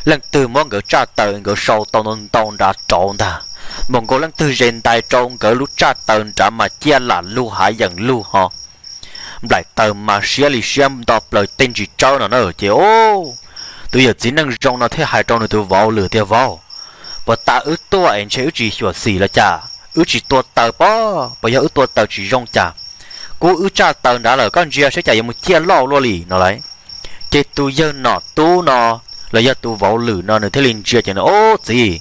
leej twg muab nkawd tsaj taw nkawd sau tau ntau ntau nrad rauv ntag, npaum nkaus leej twg ze ntais rau nkawd lub tsaj taw nrad mas ciaj lam lug hav yeem lug ho. Nplaim taws mas siab li siab nto plaws tej ntsis tsawb no na ces, o, tus yawm txiv Neej Zoo no thiaj hais rau nws tus vauv Lwm tias, vauv, puas tas wb tuaj es ntshe wb tsis xyuam xim los cas, wb tsis tua taws pob, puas yog wb tua taws tsis zoo cas, kub wb tsaj taw nrad lawm koj ntsia saib cas yuav mus ciaj loj luaj li no lauj. Ces tus yawg Nom Tub no los yog tus vauv Lwm no nws thiaj li ntsia ces nws, o, txiv,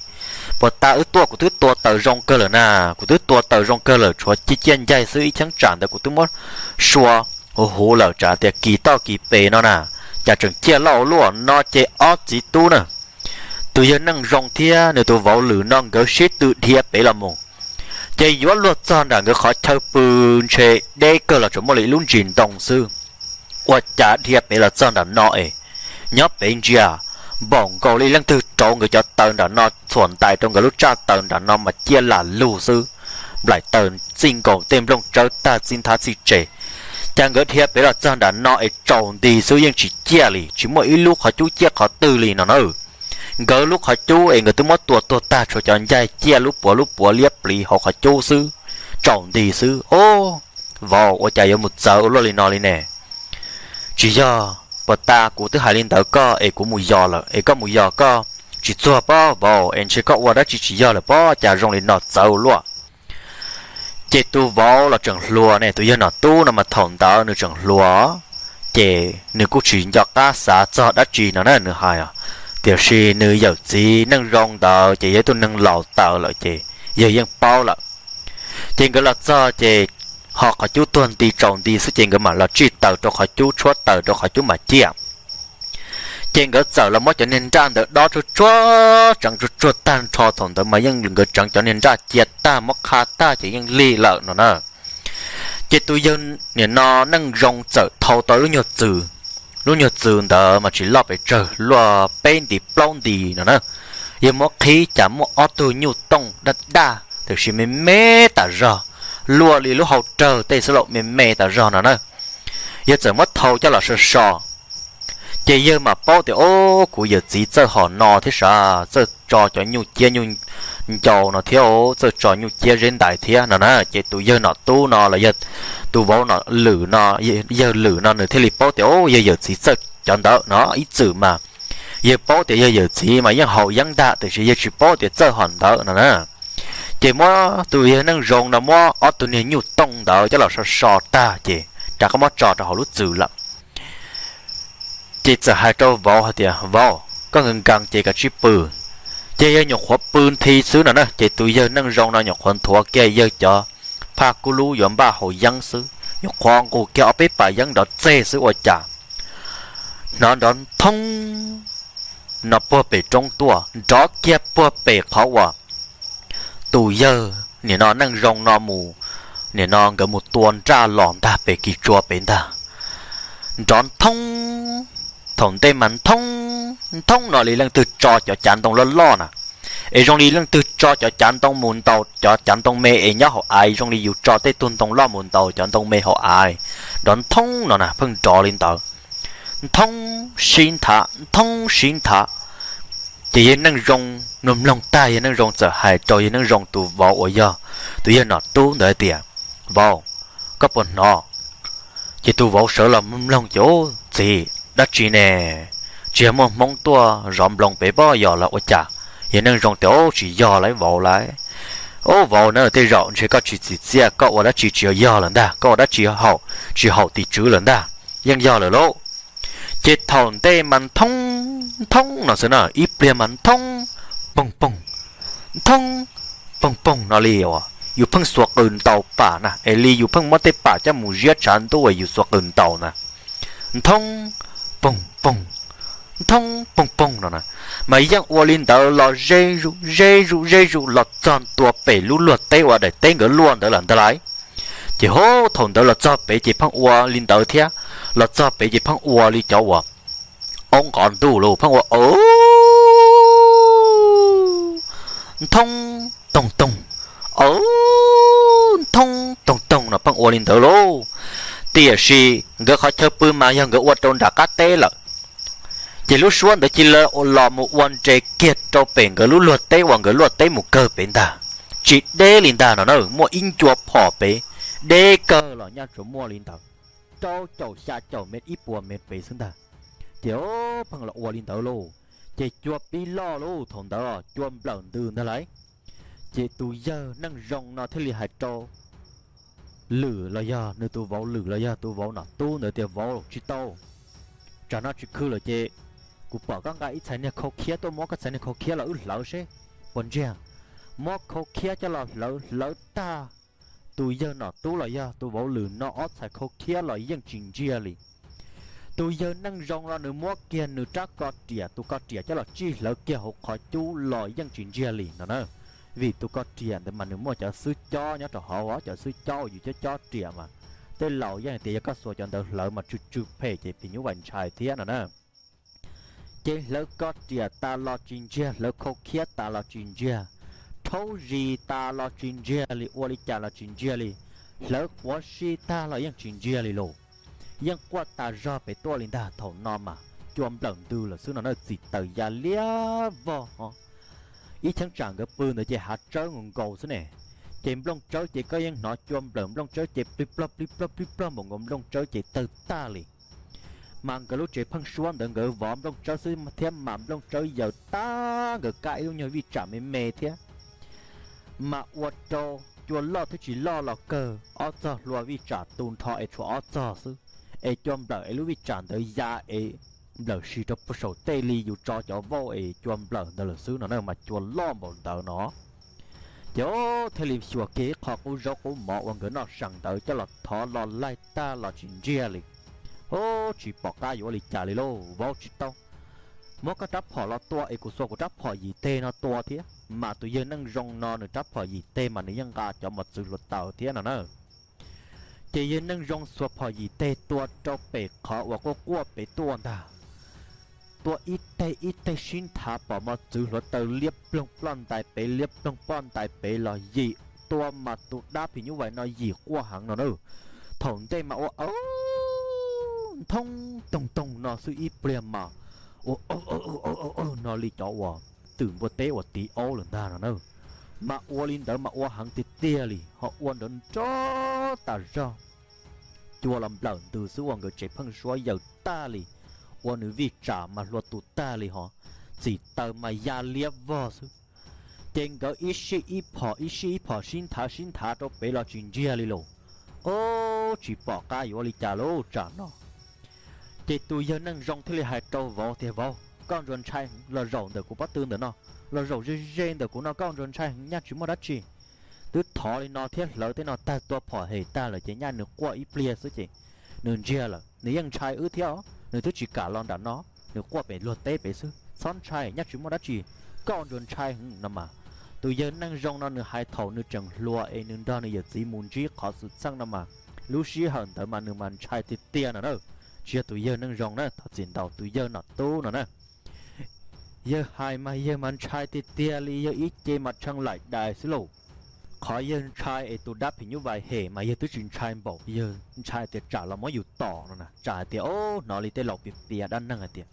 puas tas wb tuaj kuv twb tua taws zoo kawg lawm na, kuv twb tua taws zoo kawg lawm tshuav ciaj ciaj ncaig xwb, ib cheeb tsam ntawd kuv twb muab sua huv huv lawm tsam tias kis toj kis pes no na, cas tseem ciaj loj ua luaj no ces ob txiv tub na, tus yawg Neej Zoo thiab nws tus vauv Lwm no nkawd sib tw dhia pem los mus. Ces yuav luag txog nram nkawd qhov chaw pw ntshe deb kawg los tsuas muaj li ib lub ntsis ntoo xwb. Ua cas dhia pem los txog nram no es nyob pem ntsia npaum nkaus li leej twg rauv nkawd cov taw nram no txhuam ntais rau nkawd lub tsaj taw nram no mas ciaj lam lug xwb. Nplaim taws txij nkaus tej nplooj tsawb tag txij nthab txij tse. Cas nkawd dhia pem los txog nram no es tsaus nti xwb yeej tsis ciaj li, tsis muaj ib lub qhov cub ciaj qhov twg li no na. Nkawd lub qhov cub es nkawd twb muab tua tuag tag tshuav cov ncaig ciaj lub puav lub puav liab pliv hauv qhov cub xwb, tsaus nti xwb. O, vauv, ua cas yuav mus txawv ua luaj li no li ne? Tsis yog, puas tas kuv twb hais li ntawd koj es kuv mus yos lawm es koj mus yos koj tsis txuag pob vauv es ntshe koj ua dab tsi tsis yog lawm pob cas zoo li no txawv ua luaj. Ces tus vauv los tseem hluas ne, tus yawg Nom Tub no mas thaum ntawd nws tseem hluas, ces nws kuj tsis nco qab xav txog dab tsi no na nws hais. Tiam sis nws yawm txiv Neej Zoo ntawd ces yog ib tug neeg laus tawv lawm ces yawg yeej paub lawm. Ces nkawd los txog ces ho qhov cub tuag nti tsaus nti xwb ces nkawd mam los tsij taws rau qhov cub, tshuab taws rau qhov cub mam ciaj. Ces nkawd txawm los muab cov niag nraj ntawd dob tsuag tsuag tseev tsuag tsuag tag nrho, thaum ntawd mas yeej nkawd tseev cov niag nraj cia tag muab qha tag ces yeej lig lawm no na. Ces tus yawg nim no Neej Zoo txawm thau tau lub nyuag txwm, lub nyuag txwm ntawd mas tsis loj pes tsawg, luaj peb nti plaub nti no na. Yawg muab qhib cas muaj ob tug nyuj tooj daj daj tiam sis me me tas zog, luaj li lub hau rawg tej xwb los me me tas zog no na. Yawg txawm muab thau coj los so so, ces yawg mam paub tias, o, kuv yawm txiv txawj hom no thiab sav, txawj tso cov nyuj ciab nyuj ncau no thiab, txawj tso nyuj ciab zeb ntais thiab no na. Ces tus yawg Nom Tub no los yog tus vauv Nom Lwm no, yawg Lwm no nws thiaj li paub tias, o, yawg yawm txiv txawj cov ntawd no ib txwm mas. Yawg paub tias yawg yawm txiv mas yeej haus yeeb ntag tiam sis yawg tsis paub tias txawj hom ntawd no na. Ces muab tus yawg Neej Zoo no muab ob tug niag nyuj tooj ntawd coj los so so tag ces rov qab muab tso rau hauv lub txwm lawm. Ces txawm hais rau vauv hais tias, vauv, koj nkees nkees ces kav tsij pw. Ces yawg nyuam qhuav pw nthi xwb no na, ces tus yawg Neej Zoo no nyuam qhuav nthuav kiag yawg cov phaj kub lub yuav npaj haus yeeb xwb, nyuam qhuav nqus kiag ob peb pas yeeb nrov txeg xwb ua cas hnov nrov nthoob no puag pem roob tuaj, nrov kiag puag pem qhov uas tus yawg nim no Neej Zoo no mus, nim no nkawd mus tua nraj los ntag pem kis tsua pem ntag. Nrov nthoob, thaum ntej mas nthoob nthoob no li leej twg tso cov cav ntoo loj loj na, Es zoo li leej twg tso cov cav ntoo mus ntaus cov cav ntoo me es nyob hauv av, zoo li yus tso tej tug ntoo loj mus ntaus cov ntoo me hauv av nrov nthoob no na, pheej nrov li ntawd, nthoob sib nthav nthoob sib nthav. Ces yawg Neej Zoo nws mloog tag, yawg Neej Zoo txawm hais rau yawg Neej Zoo tus vauv uas yog tus yawg Nom Tub ntawd hais tias, Vauv, koj puas hnov? Ces tus vauv sawv los mloog ces, Txiv, dab tsi ne? Tsis yog muaj Hmoob tuaj zov nploos pem pob yos los ua cas? Yawg Neej Zoo tias, Tsis yog lauj vauv lauj. Ub vauv na, tej zaum ntshe koj tsis txim txiaj, koj ua dab tsi tsis yog lawm ntag, koj ua dab tsi haum, tsis haum tim tswv lawm ntag, yeej yog lawm lauj. Ces thaum ntej mas nthoob nthoob no xwb na, ib pliag mas nthoob poog poog, nthoob poog poog no li uas yus pheej xuas qws ntaus pam na, es li yus pheej muab tej pam coj mus ziab tshav ntuj es yus xuas qws ntaus na, nthoob poog poog, nthoob poog poog no na. Mas yeej ua li ntawd los ze zuj ze zuj ze zuj los txog ntua pem lub luag teb uas daim teb nkawd luaj ntawd lawm ntag lauj. Ces ho thaum ntawd los txog pem ces pheej ua li ntawd thiab, los txog pem ces pheej ua li cov uas aub nqov ntuj los pheej ua, Aub, nthoob toog toog, aub, nthoob toog toog no pheej ua li ntawd lauj. Tiam sis nkawd qhov chaw pw mas yog nkawd ua rau nram qab teb lawm. Ces lub suab ntawd cia li los mus ua nres kiag rau pem nkawd lub luag teb uas nkawd luaj teb mus kawg pem ntag. Tsis deb li ntag no na, muaj ib ncua phom pem, deb kawg los nyaj tsuas muaj li ntawd rau caum xya caum mev ib puas mev pem xwb ntag. Ces pheej los ua li ntawd lauj. Ces cua pib loj lauj, thaum ntawd cua nplawm ntws ntag lauj. Ces tus yawg Neej Zoo no thiaj li hais rau Lwm los yog nws tus vauv Lwm los yog tus vauv Nom Tub ntawd tias, Vauv, tsis tau, tsam no tsis khw lawm ces kuv pom koj nqa ib txhais niag khau khiab tuaj, muab koj txhais niag khau khiab los wb hlawv seb puas ntsiag. Muab khau khiab coj los hlawv, hlawv tag, tus yawg Nom Tub los yog tus vauv Lwm no ob txhais khau khiab los yeej tsis ntsiag li. Tus yawg Neej Zoo no nws muab kiag nws rab ko riam, tus ko riam coj los tsij hlawv kiag hauv qhov cub los yeej tsis ntsiag li no na. Vim tus ko riam ntawd mas nws muaj cov xwb cob nyob rau hauv, cov xwb cob yus cob cob riam mas tej laus yeej hais tias yog koj xuas cov ntawd hlawv mas tsw tsw phem ces phim nyuj vais ntshai thiab no na. Ces hlawv ko riam tas los tsis ntsiag, hlawv khau khiab tas los tsis ntsiag, rhaub zis tas los tsis ntsiag li, ua li cas los tsis ntsiag li, hlawv quav sij tag los yeej tsis ntsiag li lauj. Yeej quaj tas zog pem tuaj li ntag. Thaum no mas cua nplawm ntws lawm xwb no na, txim taws ya liab vog ho. Ib cheeb tsam nkawd pw ntawd ces hav tsawb nkaus nkaus xwb ne. Ces nplooj tsawb ces koj yeej hnov cua nplawm, nplooj tsawb ces plig plog plig plog plig plog npaum nkaus, nplooj tsawb ces tawg tag li. Mas nkawd lub tsev pheej suab ntawd nkawd vov nplooj tsawb xwb thiab mas nplooj tsawb yaws tag, nkawd kab ib lub nyuag vij tsam me me thiab. Mas ua rau cua loj thiab tsis loj los kawg, ob txog hlua vij tsam tu nrho es tshuav ob txog xwb, es cua nplawm es lub vij tsam ntawd ya es nplawm si rau puag saum tej li yus tso cov vauj es cua nplawm ntawd lawm xwb no na, mas cua loj npaum ntawd no. Ces thiaj li xyuas kiag ib qho qub zaub qub mov uas nkawd noj sees ntawd coj los thov los laig tag los tsis ntsiag li. Ub, tsis pom qab yuav ua li cas li lauj, vauv tsis tau, muab koj rab phom los tua es kuv xuas kuv rab phom yim teg no tua thiab. Mas tus yawg Neej Zoo no nws rab phom yim teg mas nws yeej nqa cov mos txwv hluav taws thiab no na. Ces yawg Neej Zoo xuas phom yim teg tua rau pem qhov uas quaj quaj pem tuaj ntag. Tua ib teg ib teg sib nthav pom mos txwv hluav taws liab ploog ploj ntais pem liab ploog ploj ntais pem los yim, tua mas tus dab phim nyuj vais no yim quaj heev no na. Thaum ntej mas ua aub nthoob toog toog no xwb, ib pliag mas ua aub aub aub aub no li cov uas twm npua teb uas tiv aub lawm ntag no na. Mas ua li ntawd mas ua heev tiag tiag li, ho ua nrov nrov tas zog. Cua los nplawm ntws xwb, ua nkawd tsev pheej suab yaws tag li, ua nws vij tsam mas hlua tu tag li ho, txim taws mas ya liab vog xwb. Ces nkawd ib sij ib phom ib sij ib phom sib nthav sib nthav rau pem los tsis ntsiag li lauj. Ub, tsis pom qab yuav ua li cas lauj tsam no. Ces tus yawg Neej Zoo thiaj li hais rau vauv tias, Vauv, koj ntsuas ntshai heev, los zaum ntawm kuv pob tw ntawm no, los zaum ze ze ntawm kuv no, koj ntsuas ntshai heev, nyaj tsis muaj dab tsi. Twb thov li no thiab hlawv tej no tag, tua phom hem tag lawm ces nyaj nws quaj ib pliag xwb ces nws ntsiag lawm, nws yeej ntshai wb thiab os, nws twb tsis kam los nram no, nws quaj pem luag teb pem xwb, txhob ntshai, nyaj tsis muaj dab tsi, koj ntsuas ntshai heev no mas. Tus yawg Neej Zoo no nws hais thaum nws tseem hluas es nws nrog nws yawm txiv mus ntsib qhov xwm txheej no mas, lub sij hawm ntawd mas nws mas ntshai tiag tiag no na. Tsis yog tus yawg Neej Zoo na, thov txim ntau, tus yawg Nom Tub no na. Yawg hais mas yawg mas ntshai tiag tiag li, yawg ib ce mas tshee laim dais xwb lauj. Qhov yawg ntshai es tus dab phim nyuj vais hem mas yawg twb tsis ntshai npaum, yawg ntshai tias tsam los muab yus tom no na, tsam hais tias, o, hnov li tej laus piav piav dab neeg hais tias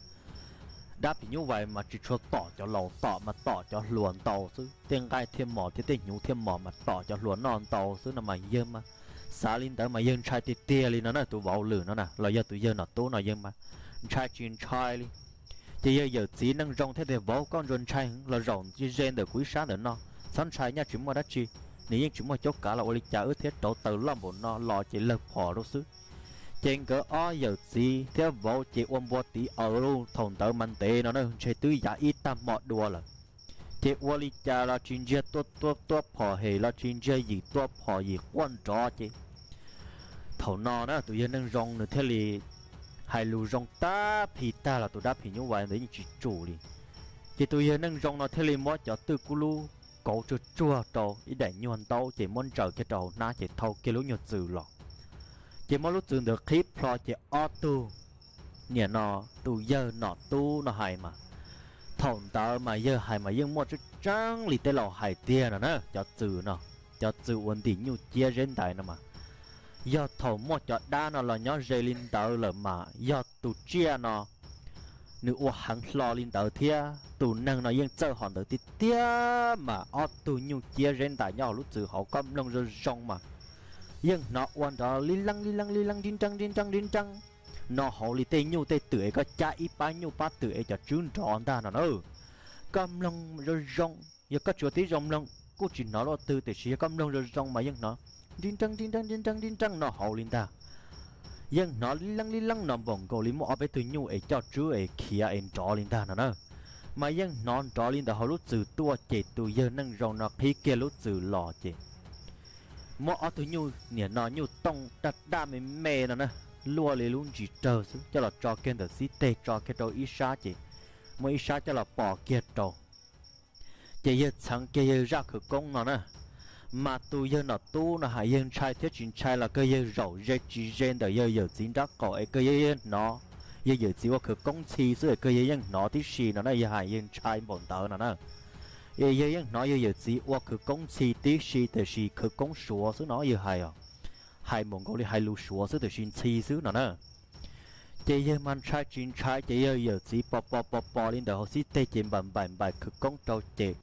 dab phim nyuj vais mas tsis tshua tom cov laus, tom mas tom cov hluas ntau xwb, tej nqaij thiaj mos thiab tej hnyuv thiaj mos mas tom cov hluas noj ntau xwb no mas yawg mas xav li ntawd mas yawg ntshai tiag tiag li no na. Tus vauv lwm no na los yog tus yawg nom tub no yawg mas ntshai tsis ntshai li. Ces yawg yawm txiv Neej Zoo thiaj tias, vauv, koj ntshai heev los zaum ze ntawm kuv ib sab ntawm no, txhob ntshai, nyaj tsis muaj dab tsi, nws yeej tsis muaj cuab kav los ua li cas, wb thiab rauv taws loj npaum no los ces lawg phom rau xwb. Ces nkawd ob yawm txiv thiab vauv ces ua npua tiv aws lug, thaum ntawd mas ntev no na, ntshe twb yav ib tag hmo dua lawm. Ces ua li cas los tsis ntsiag, tuaj tuaj tuaj phom hem los tsis ntsiag, yim tuaj phom yim quaj nrov ces thaum no na tus yawg Neej Zoo nws thiaj li hais lus zoo tag, phim tag los tus dab phim nyuj vais ntawd yeej tsis tsum li. Ces tus yawg Neej Zoo no thiaj li muab cov twj kub lub kauv tsuag tsuag rau ib daim nyuag ntaub ces muab ntsaws kiag rau hauv hnab ces thau kiag lub nyuag txwm los. Ces muab lub txwm ntawd qhib plho ces ob tug, nim no tus yawg nom tub no hais mas, thaum ntawd mas yawg hais mas yeej muaj tseeb tseeb li tej laus hais tiag no na, cov txwm no, cov txwm uas ntim nyuj ciab zeb ntais no mas, yog thaum muaj cov dab no los nyob ze li ntawd lawm mas yog tus tsiaj no nws ua heev hlo li ntawd thiab tus neeg no yeej txawj hom ntawd tiag tiag mas ob tug nyuj ciab zeb ntais nyob hauv lub txwm hauv, koj mloog zoo zoo mas yeej hnov ua nrov li leej li leej li leej, nrib nreeb nrib nreeb nrib nreeb no hauv li tej nyuj tej twm es koj cab ib pab nyuj pab twm es cov tswb nrov ntag no na. Koj mloog zoo zoo, yog koj tsis ua tib zoo mloog kuj tsis hnov luaj twg, tiam sis yog koj mloog zoo zoo mas yeej hnov nrib nreeb nrib nreeb nrib nreeb nrib nreeb no hauv li ntag. Yeej hnov li leej li leej no npaum nkaus li muaj ob peb tug nyuj es coj tswb es khiav es nrov li ntag no na. Mas yeej hnov nrov li ntawd hauv lub txwm tuaj ces tus yawg Neej Zoo no qhib kiag lub txwm los ces muab ob tug nyuj nim no nyuj tooj daj daj me me no na, luaj li lub ntsis rawg xwb coj los tso kiag ntawm xib teg, tso kiag rau ib sab ces muab ib sab coj los pos kiag rau. Ces yawg txheev kiag yawg zaj khawv koob no na, mas tus yawg nom tub no hais yawg ntshai thiab tsis ntshai los kawg yawg zaum ze tsis ze ntawm yawg yawm txiv nrab qaum es kawg yawg yeej hnov yawg yawm txiv ua khawv koob ntxhi xwb es kawg yawg yeej hnov tib si no na. Yawg hais yawg ntshai npaum ntawd no na, es yawg yeej hnov yawg yawm txiv ua khawv koob ntxhi tib si tiam sis khawv koob suav xwb no yawg hais os. Hais npaum nkaus li hais lus suav xwb tiam sis ntxhi xwb no na. Ces yawg mas ntshai tsis ntshai ces yawg yawm txiv pos pos pos pos li ntawm hauv xib teg ces npaim npaim npaim khawv koob rau ces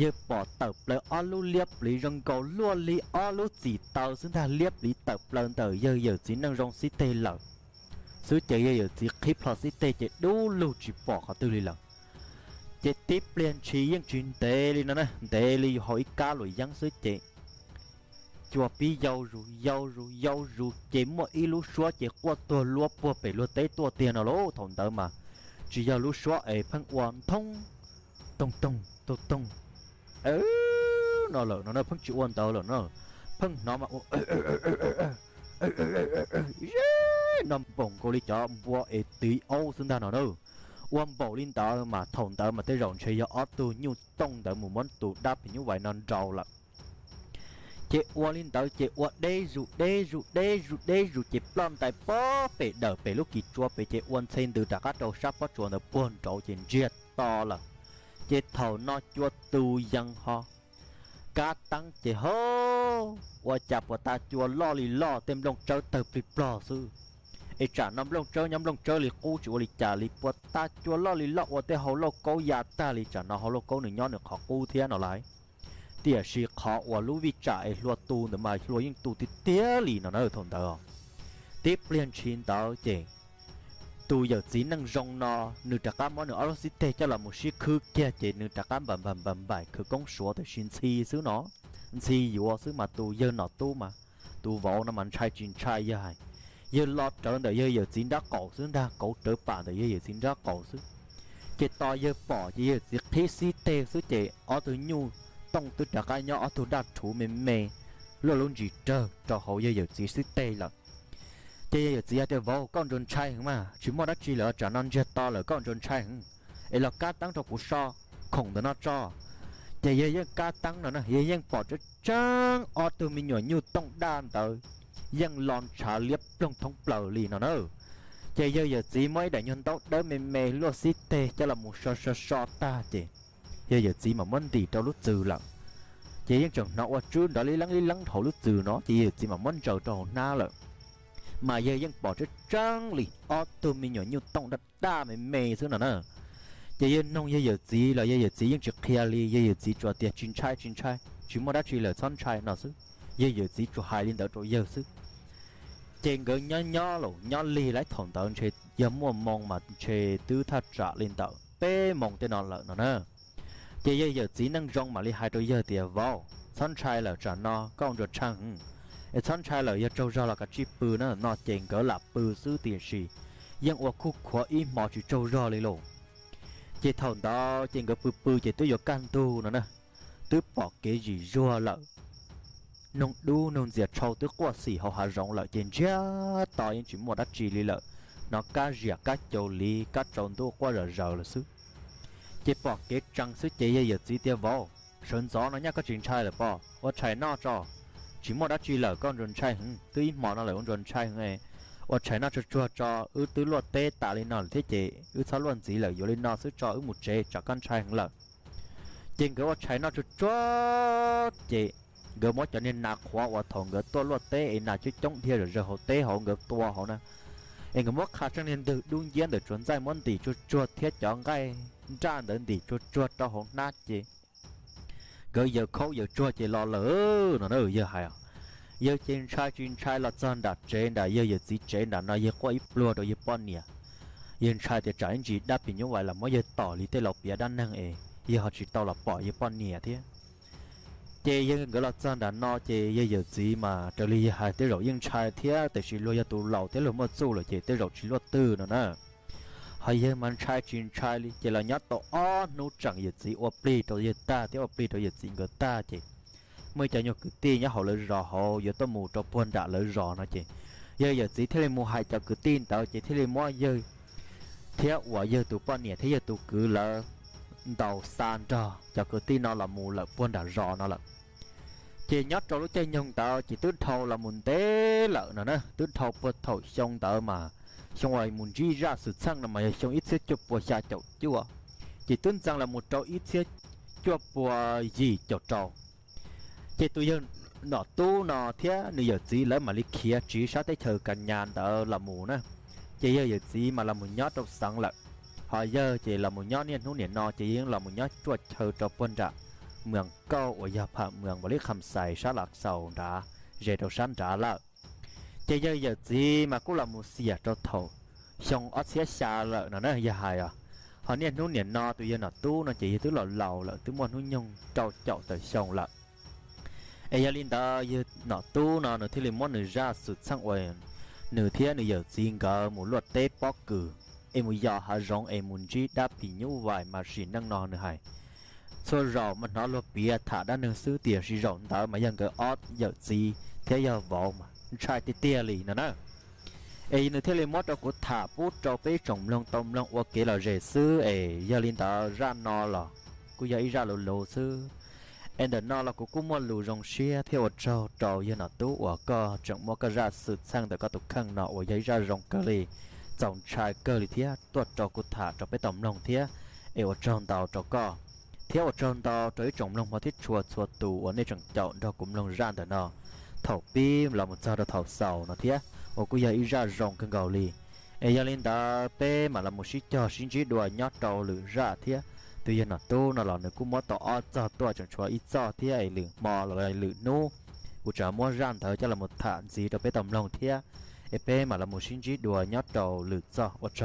yawg pom tawm plaws ob lub liab pliv zoo nkaus luaj li ob lub txim taw xwb ntag, liab pliv tawm plaws ntawm yawg yawm txiv Neej Zoo xib teg lawm xwb ces yawg yawm txiv qhib plho xib teg ces dub lug tsis pom qhov twg li lawm. Ces tib pliag ntshis yeej tsis ntev li no na, ntev li yus hauv ib kab luam yeeb xwb ces cua pib yau zus yau zus yau zus ces muaj ib lub suab ces quaj tuag luab puag pem luag teb tuaj tiag no lauj. Thaum ntawd mas tsis yog lub suab es pheej ua nthoob toog toog toog toog no lawm no na, pheej tsis ua ntawd lawm no, pheej hnov mas ua no npaum nkaus li cov npua es tiv aub xwb ntag no na. Ua npaum li ntawd mas thaum ntawd mas tej zaum ntshe yog ob tug nyuj tooj ntawd mus muab tus dab phim nyuj vais no nrau lawm. Ces ua li ntawd ces ua deb zus deb zus deb zus deb zus ces ploj ntais pob pem dawm pem lub kis tsua pem ces ua ntxhe ntws rov qab rau sab pob tsuas ntawd puag nraud ces ntsiag to lawm. Ces thaum no cua tu yees ho kab teeb ces ho ua cas puas tas cua loj li loj tej nplooj tsawb tawg plig plog xwb. Es tsam no nplooj tsawb nyob nplooj tsawb li qub tsis ua li cas li, puas tas cua loj li loj ua tej hau lauj kaub ya tag li, tsam no hau lauj kaub nws nyob nws qhov qub thiab no lauj. Tiam sis qhov uas lub vij tsam es hlua tu ntawd mas hlua yeej tu tiag tiag li no na thaum ntawd. Tib pliag ntshis ntawd ces tus yawm txiv Neej Zoo no nws rov qab muab nws ob lub xib teg coj los mus sib khwb kiag ces nws rov qab npaim npaim npaim npaim khawv koob suav tiam sis ntxhi xwb no, ntxhi yuav xwb mas tus yawg nom tub mas, tus vauv no mas ntshai tsis ntshai yawg hais. Yawg lo rawv ntawm yawg yawm txiv nrab qaum xwb ntag, kauv rawv pam ntawm yawg yawm txiv nrab qaum xwb. Ces tos yawg pom ces yawg yawm txiv qhib xib teg xwb ces ob tug nyuj tooj twb rov qab nyob ob tug daj rhuv me me luaj lub ntsis rawg rau hauv yawg yawm txiv xib teg lawm. Ces yawg yawm txiv hais tias, vauv, koj ntshai ntshai heev mas tsis muaj dab tsi lawm, tsam no ntsiag to lawm koj ntshai ntshai heev, es los kab teeb rau kuv so khoom ntawm no tso. Ces yawg yeej kab teeb no na, yawg yeej pom tseeb tseeb ob tug me nyuam nyuj tooj daj ntawd yeej lo ntshav liab ploog thoob plaws li no na. Ces yawg yawm txiv muab ib daim nyuag ntaub dawb me me luaj xib teg coj los mus so so so tag ces yawg yawm txiv mam muab ntim rau lub txwm lawm. Ces yeej tseem hnov ua tswb nrov li leeb li leeb hauv lub txwm no ces yawg yawm txiv mam muab ntsaws rau hauv hnab lawm. Mas yawg yeej pom tseeb tseeb li ob tug me nyuam nyuj tooj daj daj me me xwb no na. Ces yawg noog yawg yawm txiv los yawg yawm txiv yeej tsis qhia li, yawg yawm txiv tsuas tias tsis ntshai tsis ntshai, tsis muaj dab tsi lawm txhob ntshai no xwb. Yawg yawm txiv tsuas hais li ntawd rau yawg xwb. Ces nkawd nyob nyob los nyob lig lawm thaum ntawd ntshe yog muaj moo mas ntshe twb thaj tsam li ntawm peb moo tej no lawm no na. Ces yawg yawm txiv neej zoo mam li hais rau yawg tias vauv, txhob ntshai lawm, tsam no koj ua ntsuas ntshai heev, es txhob ntshai lawm, yog tsaug zog los kav tsij pw na no ces nkawd lam pw xwb tiam sis yeej ua khuj khuav ib hmo tsis tsaug zog li lauj. Ces thaum ntawd ces nkawd pw pw ces twb yuav kaj ntug no na, twb pom kev zim zuag lawm. Noog dub noog ntxias tshau twb quaj xim hauv hav zoov lawm ces ntsiag to yeej tsis muaj dab tsi li lawm, hnov kab ziam kab cau liv kab tsaus ntuj quaj zom zaws lawm xwb. Ces pom kev tsees xwb ces yawg yawm txiv tias vauv, sawv ntxov no nyaj koj tsis ntshai lawm pob, ua tshais noj tso, tsis muaj dab tsi lawm, koj ntsuas ntshai heev, twb ib hmo no lawm ua ntsuas ntshai heev, ua tshais noj tsuag tsuag tso, wb twb luaj teb tas li no lawm thiab ces wb txhob luaj ntxiv lawm, yuav li no xwb tso, wb mus tsev tsam koj ntshai heev lawm. Ces nkawd ua tshais noj tsuag tsuag ces nkawd muab cov niag nas qhuav uas thaum nkawd tuaj luaj teb es nas coob coob dhia zom zaws hauv teb hauv nkawd tua hauv na, es nkawd muab qha tseej niag ntwg dub nciab ntawm tsuav ntxaij muab ntim tsuag tsuag thiab cov nqaij nraj ntawd ntim tsuag tsuag rau hauv hnab ces nkawd yaws khaub yaws tsuag ces los lawm no na. Yawg hais, yawg ces ntshai tsis ntshai los txog nram tsev nram yawg yawm txiv tsev nram no, yawg quaj ib pluag rau yawg poj niam. Yawg ntshai tias tsam ib ntsis dab phim nyuj vais los muab yawg tom li tej laus piav dab neeg es yawg ho tsis tau los pom yawg poj niam thiab. Ces yawg nkawd los txog nram no ces yawg yawm txiv mas raws li yawg hais tej zaum yeej ntshai thiab tiam sis luag yog tus laus thiab luag muaj txuj lawm ces tej zaum tsis luaj twg no na. Ho yawg mas ntshai tsis ntshai li ces los nyob tau ob hnub tseem yawm txiv ua plig rau yawg tag thiab ua plig rau yawm txiv nkawd tag ces muaj ib cov nyuag kwv tij nyob hauv lawv zos hauv yuav tuaj mus rau puag nram lawv zos no ces yawg yawm txiv thiaj li mus hais cov kwv tij ntawd ces thiaj li muab yawg thiab uas yawg tus poj niam thiab yawg tus kwv lawv ntaus xa nrog cov kwv tij no los mus lawm puag nram zos no lawm. Ces nyob rau lub caij nyoog ntawd ces twb dhau los mus ntev lawm no na, twb dhau puag thaum xyoo ntawd mas xyoo uas mus ntsib zaj xwm txheej no mas yog xyoo ib txhiab cuaj puas xya caum cuaj, ces twb ntxeev los mus rau ib txhiab cuaj puas yim caum rau. Ces tus yawg nom tub no thiab nws yawm txiv lawv mam li khiav tsiv sab teb chaws Kas Nyas ntawd los mus na. Ces yawg yawm txiv mas los mus nyob rau xeev lawm, ho yawg ces los mus nyob niaj hnub niam no ces yawg los mus nyob ruaj chaw rau puag nram Mws Kauj uas yog pham Mws Npaus Lis Kham Xais sab Lav Xaus nrad, ze rau sab nrad lawm. Ces yawg yawm txiv mas kuj los mus xiam rau thaum xyoo ob txhiab xya lawm no na yawg hais os. Ho niaj hnub niam no tus yawg nom tub no ces yawg twb los laus lawm, twb muaj hnub nyoog rau caum tawm xyoo lawm. Es yog li ntawd yawg nom tub no nws thiaj li muab nws zaj xwm txheej uas nws thiab nws yawm txiv nkawd mus luaj teb pob kws es mus yos hav zoov es mus ntsib dab phim nyuj vais mas sim neej no nws hais, txhua zaus mas hnov luag piav tham dab neeg xwb tiam sis zaum ntawd mas yog nkawd ob yawm txiv thiab yog vauv mas ntshai tiag tiag li no na. Es nws thiaj li muab rau kuv tham pub rau peb tsoom mloog tau mloog ua kev lom zem xwb es yog li ntawd zaj no los kuj yog ib zaj luv luv xwb. Es ntawm no los kuv kuj muaj lus zoo siab thiab ua tsaug rau yawg nom tub uas koj tseem muab koj zaj xwm txheej ntawm koj tus kheej no uas yog ib zaj zoo kawg li, txaus ntshai kawg li thiab tuaj rau kuv tham rau peb tau mloog thiab. Es ua tsaug ntau rau koj thiab ua tsaug ntau rau ib tsoom mloog hmov thiab tshua txhua tus uas nej tseem caum nrog kuv mloog zaj ntawm no thaum pib los mus txog rau thaum xaus no thiab, uas kuj yog ib zaj zoo kawg nkaus li. Es yog li ntawd peb mam los mus sib cog sib ntsib dua nyob rau lwm zaj thiab. Tus yawg nom tub no los nws kuj muab tau ob txoj tuaj, tseem tshuav ib txoj thiab es lwm hmo los lwm hnub kuv tseem muab zaj ntawd coj los mus tham ntxiv rau peb tau mloog thiab. Es peb mam los mus sib ntsib dua nyob rau lwm txoj ua